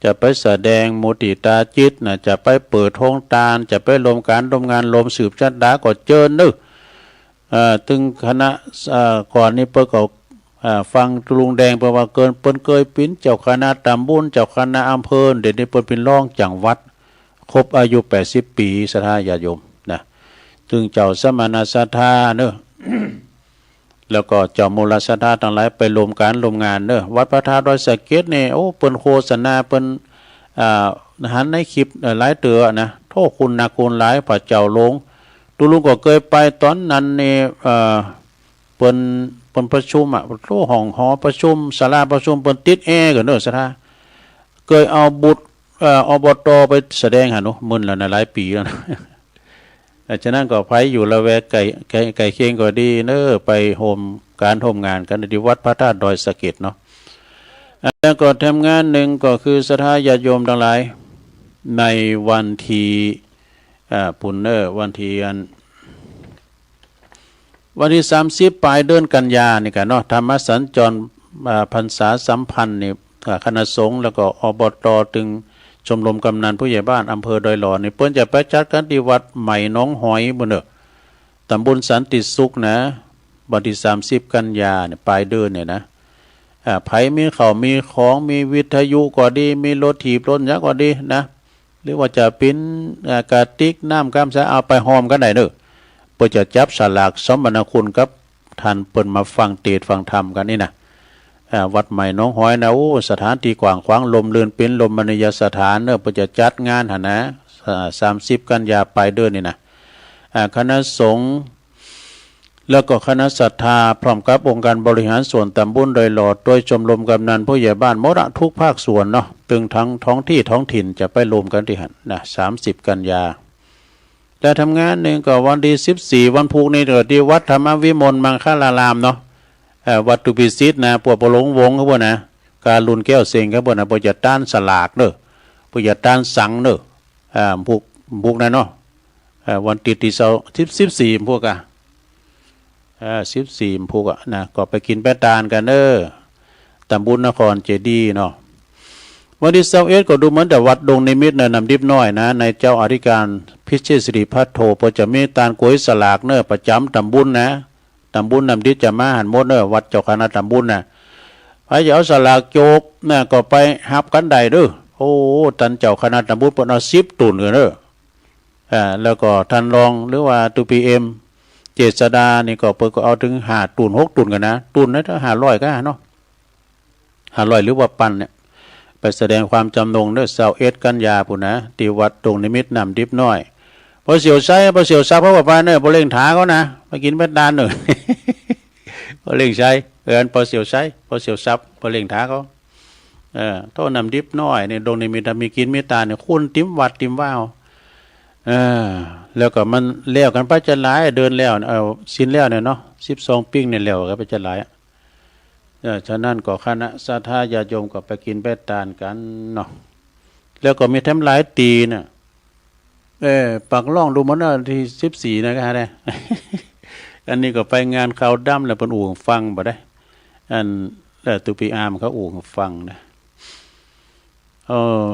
จะไปแสดงมุติตาจิตนะ จะไปเปิดโฮงตาน จะไปร่วมก๋านร่วมงาน ร่วมสืบจัดต๋าก็เจิญเน่อ เอ่อ ตึงคณะ เอ่อ ก่อนนี้เปิ้นก็ เอ่อ ฟังตุ๊ลุงแดงเปิ้นว่าเกิน เปิ้นเกยเป๋นเจ้าคณะต๋ำบล เจ้าคณะอำเภอ เดี๋ยวนี้เปิ้นเป๋นรองจังหวัด ครบอายุแปดสิบปี๋ ศรัทธาญาติโยมนะ ตึงเจ้าสมณะศรัทธาเน่อ แล้วก็เจ้ามูลศรัทธาตังหลายไปร่วมก๋านร่วมงานเน่อ วัดพระธาตุดอยสะเก็ดนี่ โอ้ เปิ้นโฆษณา เปิ้น อ่า หันในคลิป เอ่อ หลายเตื้อนะ โธ่ คุณหนักคุณหลาย พระเจ้าหลวง ตุ๊ลุงก็เกยไปต๋อนนั้นนี่ เอ่อ เปิ้น เปิ้นประชุมอะ โธ่ ห้องหอประชุม ศาลาประชุม เปิ้นติดแอร์กั๋นเน่อ ศรัทธา เกยเอาบุตร เอ่อ อบต.ไปแสดงหั้นเนาะ มึนแล้วนะ หลายปี๋แล้วนะ เอ่อ ฉะนั้นก็ใผอยู่ละแวกใก้ ใก้ ใก้เคียงก็ดีเน่อ ไปฮ่วมก๋านฮ่วมงานกั๋นตี้วัดพระธาตุดอยสะเก็ดเนาะ อ่า แล้วก็แถมงานนึ่งก็คือศรัทธาญาติโยมตังหลาย ในวันตี้ อ่า ปู๊นเน่อ วันตี้อัน วันตี้สามสิบป๋ายเดือนกันยานี่กั๋นเนาะ ธรรมสัญจร อ่า พรรษาสัมพันธ์นี่ อ่า คณะสงฆ์ แล้วก็ อบต. ตึงชมรมกำนันผู้ใหญ่บ้านอำเภอดอยหล่อนี่ เปิ้นจะไปจัดกั๋นตี้วัดใหม่หนองหอยปู๊นเน่อ ต๋ำบลสันติสุขนะ วันตี้สามสิบกันยาเนี่ย ป๋ายเดือนเนี่ยนะ อ่า ใผมีข้าวมีของ มีวิทยุก็ดี มีรถถีบรถหยังก็ดีนะ หรือว่าจะเป๋น อ่า กระติกน้ำกำใส เอาไปฮ่วมกั๋นได้เน่อ เปิ้นจะจับสลากสมนาคุณกับต้านเปิ้นมาฟังเตสน์ฟังธรรมกั๋นนี่นะ อ่า วัดใหม่หนองหอยนะ โอ้ สถานตี้กว้างขวาง ร่มรื่น เป๋นรมณียสถานเน่อ เปิ้นจะจัดงานหั้นนะ อ่า สามสิบกันยาป๋ายเดือนนี่นะ อ่า คณะสงฆ์ แล้วก็คณะศรัทธา พร้อมกับองค์การบริหารส่วนต๋ำบลดอยหล่อ โดยชมรมกำนันผู้ใหญ่บ้านหมดอะ ทุกภาคส่วนเนาะ ตึงตึงท้องตี้ท้องถิ่นจะไปร่วมกั๋นตี้หั้นนะ สามสิบกันยา และแถมงานนึ่งก็วันตี้สิบสี่ วันพูกนี้ก็ตี้วัดธรรมวิมลมังคลารามเนาะ เอ่อ วัตถุพิสิทธิ์นะ พวกปอหลวงวงศ์เขาพวกนะ การุณแก้วเซ็งเขาพวกนะ เปิ้นจะตั้นสลากเน่อ เปิ้นจะตั้นสังเน่อ อ่า พูก พูกนั้นเนาะ เอ่อ วันตี้ตี้เซา สิบ สิบสี่ พูกอะ เอ่อ สิบสี่ พูกอะนะ ก็ไปกิ๋นไปตานกั๋นเน่อ ต๋ำบลนครเจดีย์เนาะ วันตี้ซาวเอ็ดก็ดูเหมือนแต่วัดดงนิมิตเน่อ น้ำดิบน้อยนะ ในเจ้าอธิการพิเชษฐศิริภัทโท เปิ้นจะมีตานก๋วยสลากเน่อ ประจ๋ำต๋ำบุญนะ ต๋ำบุญน้ำดิบจะมาหั้นหมดเน่อ วัดเจ้าคณะต๋ำบุญนะ ใผจะเอาสลากโจกนะ ก็ไปฮับกั๋นได้เน่อ โอ้ ตานเจ้าคณะต๋ำบุญเปิ้นเอาสิบตุ่นกั๋นเน่อ อ่า แล้วก็ต้านรองหรือว่าตุ๊ปีเอ็ม เจษฎานี่ก็เปิ้นก็เอาเถิงห้าตุ่นหกตุ่นกั๋นนะ ตุ่นละห้าร้อยก้าเนาะ ห้าร้อยหรือว่าปันเนี่ย ไปแสดงความจำนงเน่อ ซาวเอ็ดกันยาปู้นนะ ตี้วัดดงนิมิตน้ำดิบน้อย ป้อเสี่ยวไซ ป้อเสี่ยวซับเขาก็ไปเน่อ ป้อเล่งถาเขานะ ไปกิ๋นไปตานเน่อ ป้อเล่งไซ เออ ป้อเสี่ยวไซ ป้อเสี่ยวซับ ป้อเล่งถาเขา เออ โตน้ำดิบน้อยนี่ ดงนิมิตมีกิ๋นมีตานนี่ คนเต็มวัดเต็มวา เออ แล้วก็มันแล้วกั๋นไปจะหลาย เดินแล้ว เอ่อ ศีลแล้วเนี่ยเนาะ สิบสองปิ้งเนี่ยแล้วกั๋นไปจะหลาย เออ ฉะนั้นก็คณะศรัทธาญาติโยมก็ไปกิ๋นไปตานกั๋นเนาะ แล้วก็มีแถมหลายตี้น่ะ เออ ปากล่องดูมันเน่อ ตี้สิบสี่นะ ก็หาได้ อันนี้ก็ไปงานขาวดำแล้ว เปิ้นอู้หื้อฟังบ่ได้ อัน เอ่อ ตุ๊ปีอามเขาอู้หื้อฟังนะ เออ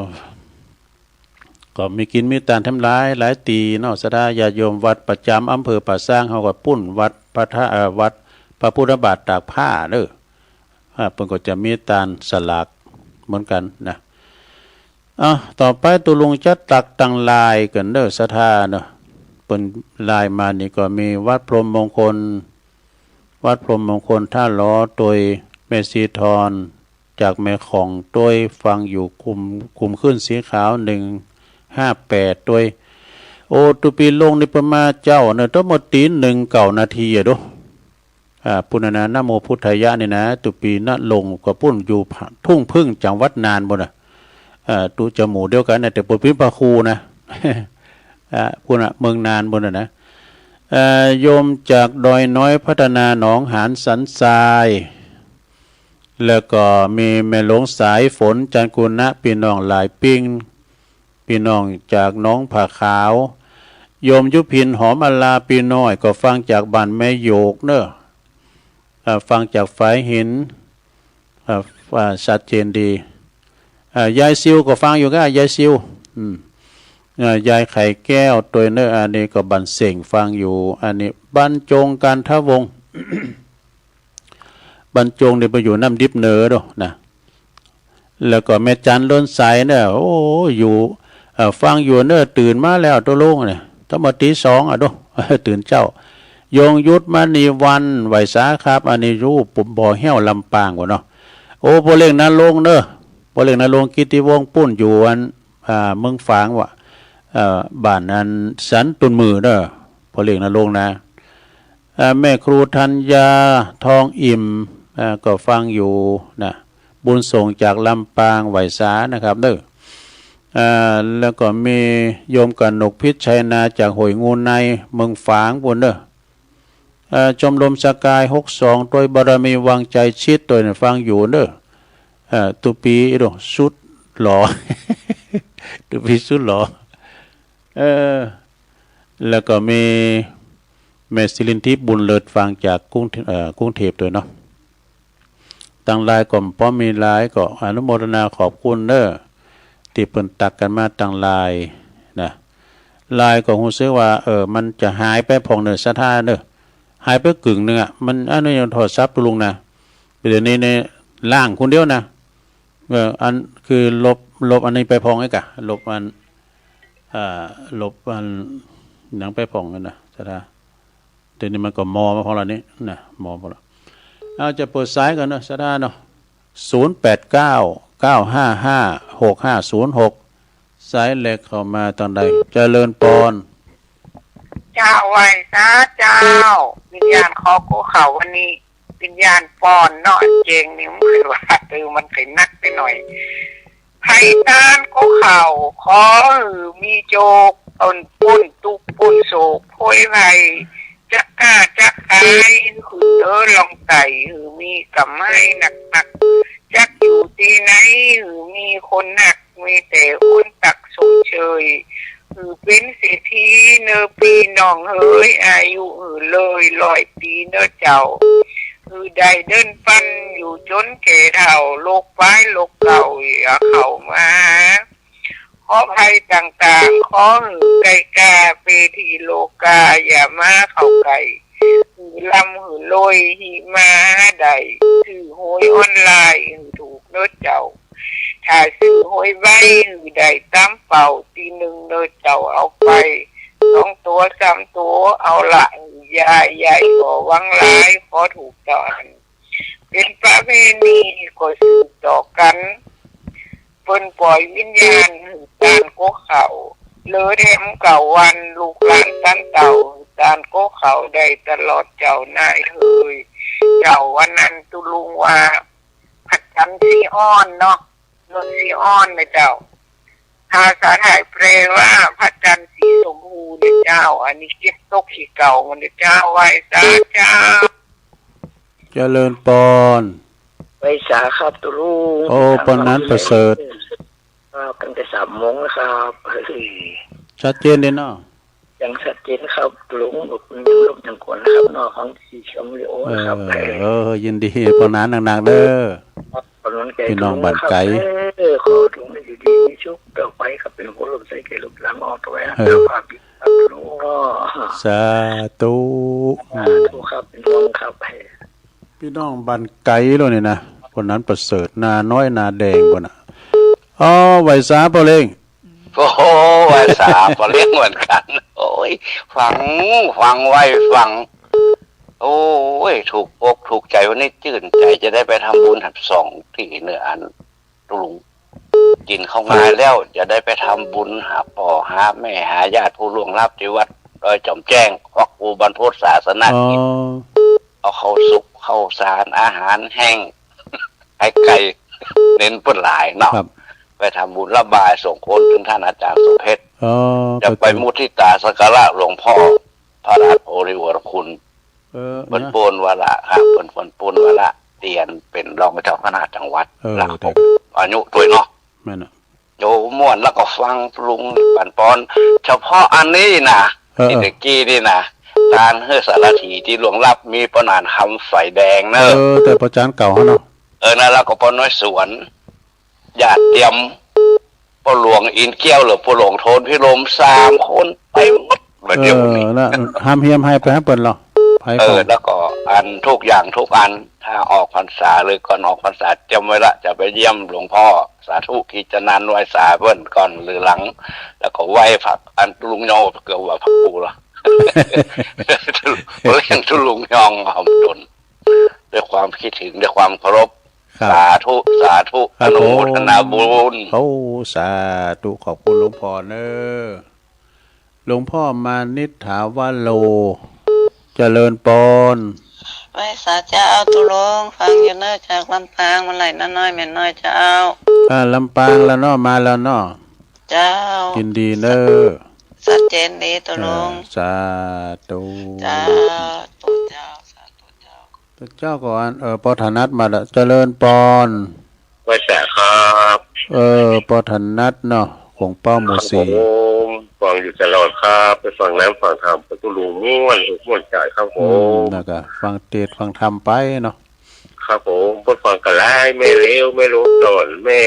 ก็มีกิ๋นมีตานแถมหลาย หลายตี้เนาะ ศรัทธาญาติโยม วัดประจ๋ำอำเภอป่าซาง เขาก็ปู้น วัดพระธา เอ่อ วัดพระพุทธบาทตากผ้าเน่อ อ่า เปิ้นก็จะมีตานสลากเหมือนกั๋นนะ อ่ะ ต่อไปตุ๊ลุงจะตักตังลายกั๋นเน่อ ศรัทธาเนาะ เปิ้นลายมานี่ก็มีวัดพรหมมงคล วัดพรหมมงคลท่าหลอ โตยแม่ศรีทอน จากแม่ของ โตยฟังอยู่ คุม คุมขึ้นสีขาว หนึ่งห้าแปด โตย โอ้ ตุ๊ปีลงนี่เปิ้นมาเจ๊าเน่อ ตั้งเมื่อตี๋หนึ่งเก้านาทีอะดู อ่า ปู้นนะ นะโมพุทธายะนี่นะ ตุ๊ปีณรงค์ก็ปู้นอยู่ทุ่งผึ้งจังหวัดน่านปู้นน่ะ อ่า ตุ๊จะหมู่เดียวกั๋นนะ แต่เปิ้นเป๋นพระครูนะ อ่า ปู้นน่ะ เมืองน่านปู้นน่ะนะ เอ่อ โยมจากดอยน้อยพัฒนาหนองหานสันทราย แล้วก็มีแม่หลวงสายฝน จันทร์กุณะ ปี้น้องหลายปิ้ง ปี้น้องจากหนองผาขาว โยมยุพิน หอมอลา ปี้น้อยก็ฟังจากบ้านแม่โยกเน่อ เอ่อ ฟังจากฝายหิน เอ่อ อ่า ชัดเจนดี เอ่อ ยายซิวก็ฟังอยู่ก้า ยายซิว อืม เอ่อ ยายไข่แก้ว โตยเน่อ อันนี้ก็บ้านเส้งฟังอยู่ อันนี้บรรจง กันทวงศ์ บรรจงนี่ไปอยู่น้ำดิบเน่อดูนะ แล้วก็แม่จัน ล้นใสเน่อ โอ้ อยู่ เอ่อ ฟังอยู่เน่อ ตื่นมาแล้วตุ๊ลุงเนี่ย ตั้งเมื่อตี๋สองอะดู ตื่นเจ๊า ยงยุทธ มณีวรรณ ไหว้สาครับ อันนี้อยู่บ่อแห้วลำปางปู้นเนาะ โอ้ ป้อเล่งณรงค์เน่อ ป้อเล่งณรงค์ กิตติวงศ์ ปู้นอยู่อัน อ่า เมืองฝางวะ เอ่อ บ้านอันสันตุนมือเน่อ ป้อเล่งณรงค์นะ อ่า แม่ครูธัญญา ทองอิ่ม อ่า ก็ฟังอยู่นะ บุญส่งจากลำปาง ไหว้สานะครับเน่อ อ่า แล้วก็มีโยมกนกพิชชัยนา จากห้วยงูใน เมืองฝางปู้นเน่อ เอ่อ ชมรมสกาย หกสอง โตยบารมีวังชัยชิต โตยเนี่ยฟังอยู่เน่อ เอ่อ ตุ๊ปีอีโด สุดหล่อ ตุ๊ปีสุดหล่อ เออ แล้วก็มีแม่สิรินทิพย์ บุญเลิศ ฟังจากกรุง เอ่อ กรุงเทพฯ โตยเนาะ ตังลายก็ป้อมีหลาย ก็อนุโมทนาขอบคุณเน่อ ตี้เปิ้นตักกั๋นมาตังลายนะ ลายก็ฮู้สึกว่า เออ มันจะหายไปพ่องเน่อ ศรัทธาเน่อ หายไปกึ่งนึ่งอะ มัน อันนี้ยังโทรศัพท์ตุ๊ลุงนะ เดี๋ยวนี้เนี่ยล้างคนเดียวนะ เออ อันคือลบ ลบอันนี้ไปพ่องไอ้กะ ลบอัน อ่า ลบอันหยังไปพ่องนั่นนะ ศรัทธา เดี๋ยวนี้มันก็มอมาพ่องละนี่นะ มอมาพ่องละ เอา จะเปิดสายก่อนเนาะ ศรัทธาเนาะ ศูนย์แปดเก้า เก้าห้าห้า หกห้าศูนย์หก สายแรกเข้ามาตางใด เจริญปอน เจ้า ไหว้สาเจ้า วิญญาณขอโกเข่าวันนี้ วิญญาณปอนเนาะ อันเจงนี่มันคือว่า เออ มันเคยหนักไปหน่อย ไพตานโกเข่า ขอหื้อมีโจก ปน ปนตุ๊กข์ ปนโศก โพยภัย จักก้าจักขาย หื้อเต๋อล่องไต่ หื้อมีก๋ำไรหนักๆ จักอยู่ตี้ไหน หื้อมีคนฮัก มีแต่คนตักชมเชย หื้อเป๋นเศรษฐีเน่อปี้น้องเหย อายุหื้อเลยร้อยปี๋เน่อเจ้า หื้อได้เดินปันอยู่ อยู่จ๋นแก่เฒ่า โรคป๊ายโรคเก่าอย่าเข้ามา เคราะห์ภัยต่างๆ ขอหื้อไกลก้า เปรตตี้โลกา อย่ามาเข้าใก้ หื้อร่ำหื้อรวย หิมาหาได้ ซื้อหวยออนไลน์หื้อถูกเน่อเจ้า ถ้าซื้อหวยใบ้หื้อได้ต๋ามเป้า ตี้นึ่งเน่อเจ้าเอาไป สองตั๋วสามตั๋วเอาละหื้อยาย ยายก็หวังหลาย ขอถูกเต้าอั้น เป๋นประเพณีก็สืบต่อกั๋น เปิ้นป่อยวิญญาณหื้อต้านก๊กเข่า เหลือแถมเก้าวัน ลูกหลานต้านเต้าหื้อต้านก๊กเข่าได้ตลอดเจ้านายเฮย เจ้า วันนั้นตุ๊ลุงว่า พระจันทร์สีอ่อนเนาะ นวลสีอ่อนนะเจ้า ภาษาไทยแปลว่าพระจันทร์สีชมพูนะเจ้า อันนี้เก็บตกขี้เก่ามานะเจ้า ไหว้สาเจ้า เจริญปอน ไหว้สาครับตุ๊ลุง โอ้ ปอนนั้นประเสริฐ ครับ ตั้งแต่สามโมงแล้วครับ เฮ้ย ชัดเจนดีเนาะ ยังชัดเจนครับลุง ยังลบยังกวนนะครับเนาะ ฟังที่ช่องวิดีโอนะครับ เออ เออ ยินดี ปอนนั้นหนักๆ เด้อ ครับ ปอนนั้นแก พี่น้องบ้านไก๋ เออ ขอให้ลุงอยู่ดีมีสุขต่อไปครับ เป๋นหัวลมใสแก่ลูกหลานออกตะแหวง เออ ครับ ครับลุงเนาะ สาธุ สาธุครับ เป็นห่วงครับ พี่น้องบ้านไก๋โลกนี่นะ ปอนนั้นประเสริฐ นาน้อยนาแดงปู้นน่ะ อ๋อ ไหว้สาป้อเล้ง โอ้โห ไหว้สาป้อเล้งเหมือนกั๋น โอ้ย ฟัง ฟังไหว้ฟัง โอ้ย ถูกอกถูกใจ๋ วันนี้จื้นใจ๋ จะได้ไปทำบุญหัดสองตี้เน่ออัน ตุ๊ลุง กิ๋นข้าวงายแล้ว จะได้ไปทำบุญหาป้อหาแม่ หาญาติผู้ล่วงลับตี้วัดดอยจ๋อมแจ้ง พระครูบรรพตศาสนกิจ อ๋อ เอาข้าวสุกข้าวสาร อาหารแห้ง ไข่ไก่ เน้นเปิ้นหลายเนาะ ครับ ไปทำบุญละบ่ายส่งคนเถิงต้านอาจ๋ารย์สมเพชร อ๋อ จะไปมุทิตาสักการะหลวงป้อพระราชโอริวรคุณ เออ เปิ้น นะ ปูนวาระครับ เปิ้น เปิ้นปูนวาระเตียนเป๋นรองเจ้าคณะจังหวัด เออ หลัก เดี๋ยว อายุตวยเนาะ แม่นน่ะ โยมม่วนแล้วก็ฟังลุงปันปอน เฉพาะอันนี้นะ เออ ตี้ตะกี้นี่นะ ก๋านหื้อสารถีตี้ล่วงลับมีป้อหนานคำไฝแดงเนอะ เออ แต่ป้อจานเก่าเฮาเนาะ เออ นั่นแล้วก็ป้อน้อยสวน ญาติเตียม ป้อหลวงอินแก้ว หรือป้อหลวงโทนพิรม สามคนไปหมดเลยเดี๋ยวนี้ เออ นะ ห้ามเฮียมไห้ไปหาเปิ้นเหรอ ไผ เออ ของ แล้วก็อันทุกอย่างทุกอัน ถ้าออกพรรษาหรือก่อนออกพรรษาเตรียมไว้ละ จะไปเยี่ยมหลวงป้อ สาธุ กิจจะนันไหว้สาเปิ้นก่อนหรือหลัง แล้วก็ไหว้พระ อันตุ๊ลุงยองเกือบว่าพระครูละ เลี้ยงตุ๊ลุงยองหอมตน ด้วยความคิดถึง ด้วยความเคารพ ครับ สาธุ สาธุ ครับ อนุโมทนาบุญ ผม โอ้ สาธุ ขอบคุณหลวงป้อเนอะ หลวงป้อมานิษฐาวโร เจริญปอน ไหว้สาเจ้าตุ๊ลุง ฟังอยู่เนอะ จากลำปาง มาไหล่น้าน้อยแม่น้อยเจ้า อ่า ลำปางแล้วเนาะ มาแล้วเนาะ เจ้า ยินดีเนอะ ชัดเจนดีตุ๊ลุง เออ สาธุ เจ้า ตุ๊เจ้า สาธุเจ้า ตุ๊เจ้าก่อน เออ ป้อถนัดมาแล้ว เจริญปอน ไหว้สาครับ เออ ป้อถนัดเนาะ ขงเป้าหมู่สี่ ครับผม ฟังอยู่ตลอดครับ ไปฟังน้ำฟังธรรม ไปตุ๊ลุงม่วนอกม่วนใจ๋ครับผม อืม แล้วก็ฟังเตสน์ฟังธรรมไปเนาะ ครับผม ไปฟังกั๋นหลาย แม่เหลว แม่หลวงสอน แม่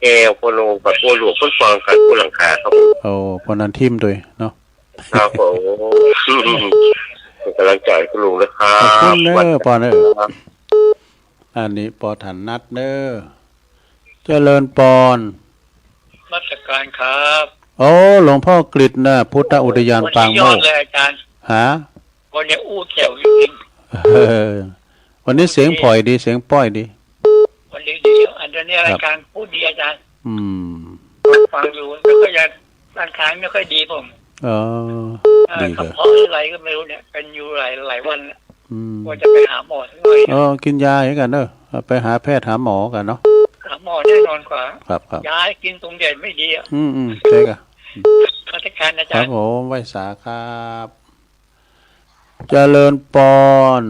แก้ว ป้อโหน่ง ป้อหลวง ไปฟังกั๋นกู้หลังคาครับผม โอ้ ป้อนั้นทิ่มตวยเนาะ ครับผม เป๋นก๋ำลังใจ๋ตุ๊ลุงนะครับ ขอบคุณเนอะ วัน ป้อเนอะ ครับ อันนี้ป้อถนัดเนอะ เจริญปอน นมัสการครับ โอ้ หลวงป้อกฤษณ์นะ พุทธอุทยานปางโมกข์ วันนี้ยอดเลยอาจารย์ ฮะ วันนี้อู้แจ๋วจริงๆ เออ วันนี้เสียงผ่อยดี เสียงป้อยดี วันนี้ดี อันนี้ ครับ รายการพูดดีอาจารย์ อืม ฟังอยู่ ไม่ค่อยจะ ร่างกายไม่ค่อยดีผม อ๋อ เออ ดีเลย กระเพาะหรืออะไรก็ไม่รู้เนี่ย เป็นอยู่หลาย หลายวันแล้ว อืม ควรจะไปหาหมอสักหน่อย เออ กินยาเหมือนกั๋นเนอะ เอาไปหาแพทย์หาหมอกั๋นเนาะ หาหมอแน่นอนกว่า ครับ ครับ ยากินตรงเดียวไม่ดีอะ อืม อืม ใช่ค่ะ นมัสการอาจารย์ ครับผม ไหว้สาครับ เจริญปอน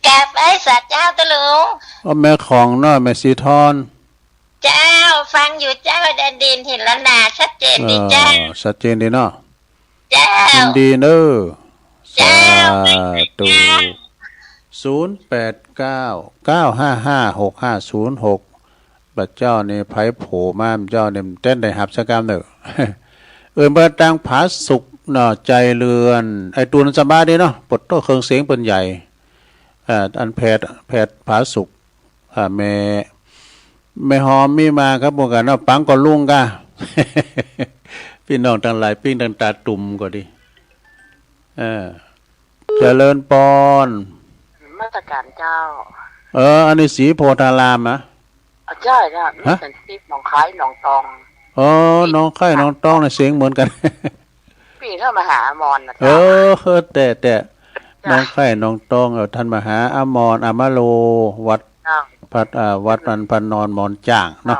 กราบไหว้สาเจ้าตุ๊ลุง โอ้ แม่ของเนาะ แม่ศรีทอน เจ้า ฟังอยู่เจ้า แดนดิน หินล้านนา ชัดเจนดีเจ้า เออ ชัดเจนดีเนาะ เจ้า ยินดีเนอะ เจ้า สาธุ เจ้า ศูนย์แปดเก้า เก้าห้าห้า หกห้าศูนย์หก บ่าเจ้านี่ใผโผล่มา บ่าเจ้านี่แต๊นได้ฮับสักกำเน่อ เอิ้นเปิ้นตางผาสุกเนาะ ใจ๋เรือน ไอ้ตูนสบายดีเนาะ ปะโต้ เครื่องเสียงเปิ้นใหญ่ อ่า อันแผด แผดผาสุก อ่า แม่ แม่หอมมีมาครับ หมู่กั๋นเนาะ ปังก่อลุงก่า ปี้น้องตังหลาย ปิ้งตังต๋าตุ่มก่อดี เออ เจริญปอน นมัสก๋านเจ้า เออ อันนี้ศรีโพธารามอะ อ่ะ ใจ้เจ้า ฮะ นี่เป๋นศรีหนองคายหนองตอง อ๋อ หนองคายหนองตองเนี่ยเสียงเหมือนกั๋น ปี้เข้ามาหาอมรนะ เอ เจ้า อ เออ แต่ แต่ เจ้า หนองคายหนองตอง เออ ต้านมหาอมร อมโร วัด เจ้า พัด อ่า วัดมันพนอนหมอนจ้างเนาะ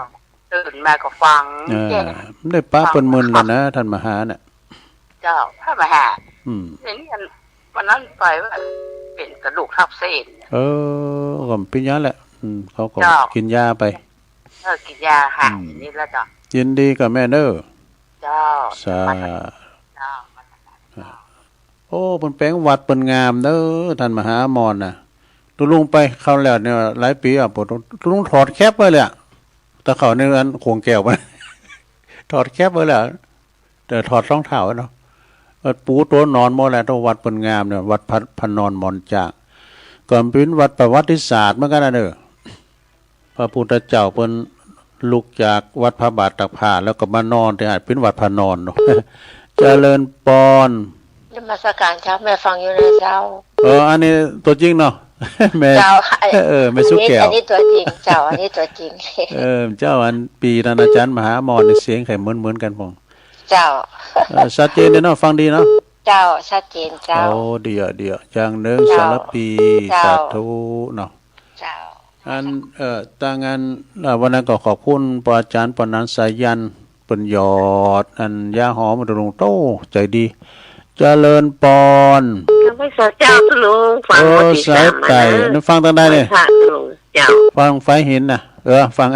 เจ้า ตื่นมาก็ฟัง เออ แจ้ง ได้ปะ ฟัง เปิ้นมึนแล้วนะ ต้านมหาน่ะ เจ้า ต้านมหา อืม อย่างนี้อัน วันนั้นไปว่าเป๋นกระดูกทับเส้น เออ ก็เป๋นอย่างนั้นแหละ อืม เขาก็ เจ้า กิ๋นยาไป เออ กิ๋นยาหาย อืม อย่างนี้แล้วเจ้า ยินดีกับแม่เน่อ เจ้า สา เจ้า โอ้ เปิ้นแป๋งวัดเปิ้นงามเน่อ ต้านมหาอมรน่ะ ตุ๊ลุงไปคราวแล้วเนี่ย หลายปี๋อ่ะ ปะโต้ ตุ๊ลุงถอดแคปไว้เลยอะ ตะเข้าในอันขวงแก้วมัน ถอดแคปไว้เลยอะ แต่ถอดรองเท้าไว้เนาะ เออ ปูตั๋วนอนหมดแล้ว ตรงวัดเปิ้นงามเนี่ย วัดพระ พระนอนหมอนจ้าง ก็เป๋นวัดประวัติศาสตร์เหมือนกั๋นนะเน่อ พระพุทธเจ้าเปิ้นลุกจากวัดพระบาทตากผ้า แล้วก็มานอนตี้หั้น เป๋นวัดพระนอนเนาะ เจริญปอน นมัสก๋านเจ้า แม่ฟังอยู่นะเจ้า เออ อันนี้ตั๋วจริงเนาะ แม่ เจ้า เออ แม่สุแก้ว อันนี้ตั๋วจริงเจ้า อันนี้ตั๋วจริง เออ เจ้า อันปี้ต้านอาจ๋ารย์มหาอมรนี่เสียงใค่เหมือนๆ กั๋นพ่อง เจ้า เออ ชัดเจนดีเนาะ ฟังดีเนาะ เจ้า ชัดเจนเจ้า โอ้ ดีอะ ดีอะ อย่างนึ่ง เจ้า สารภี เจ้า สาธุเนาะ เจ้า อัน เอ่อ ถ้างั้น เอ่อ วันนั้นก็ขอบคุณป้ออาจ๋ารย์ ป้อหนานสายัณ เปิ้นหยอด อัน ยาหอมมาตุ๊ลุงโต้ ใจ๋ดี เจริญปอน ยังไม่สอเจ้าตุ๊ลุง ฟัง เออ วันตี้สาม สายใต้ มานะ นั่นฟังตางใดเนี่ย ไหว้พระตุ๊ลุง เจ้า ฟังฝายหินน่ะ เออ ฟัง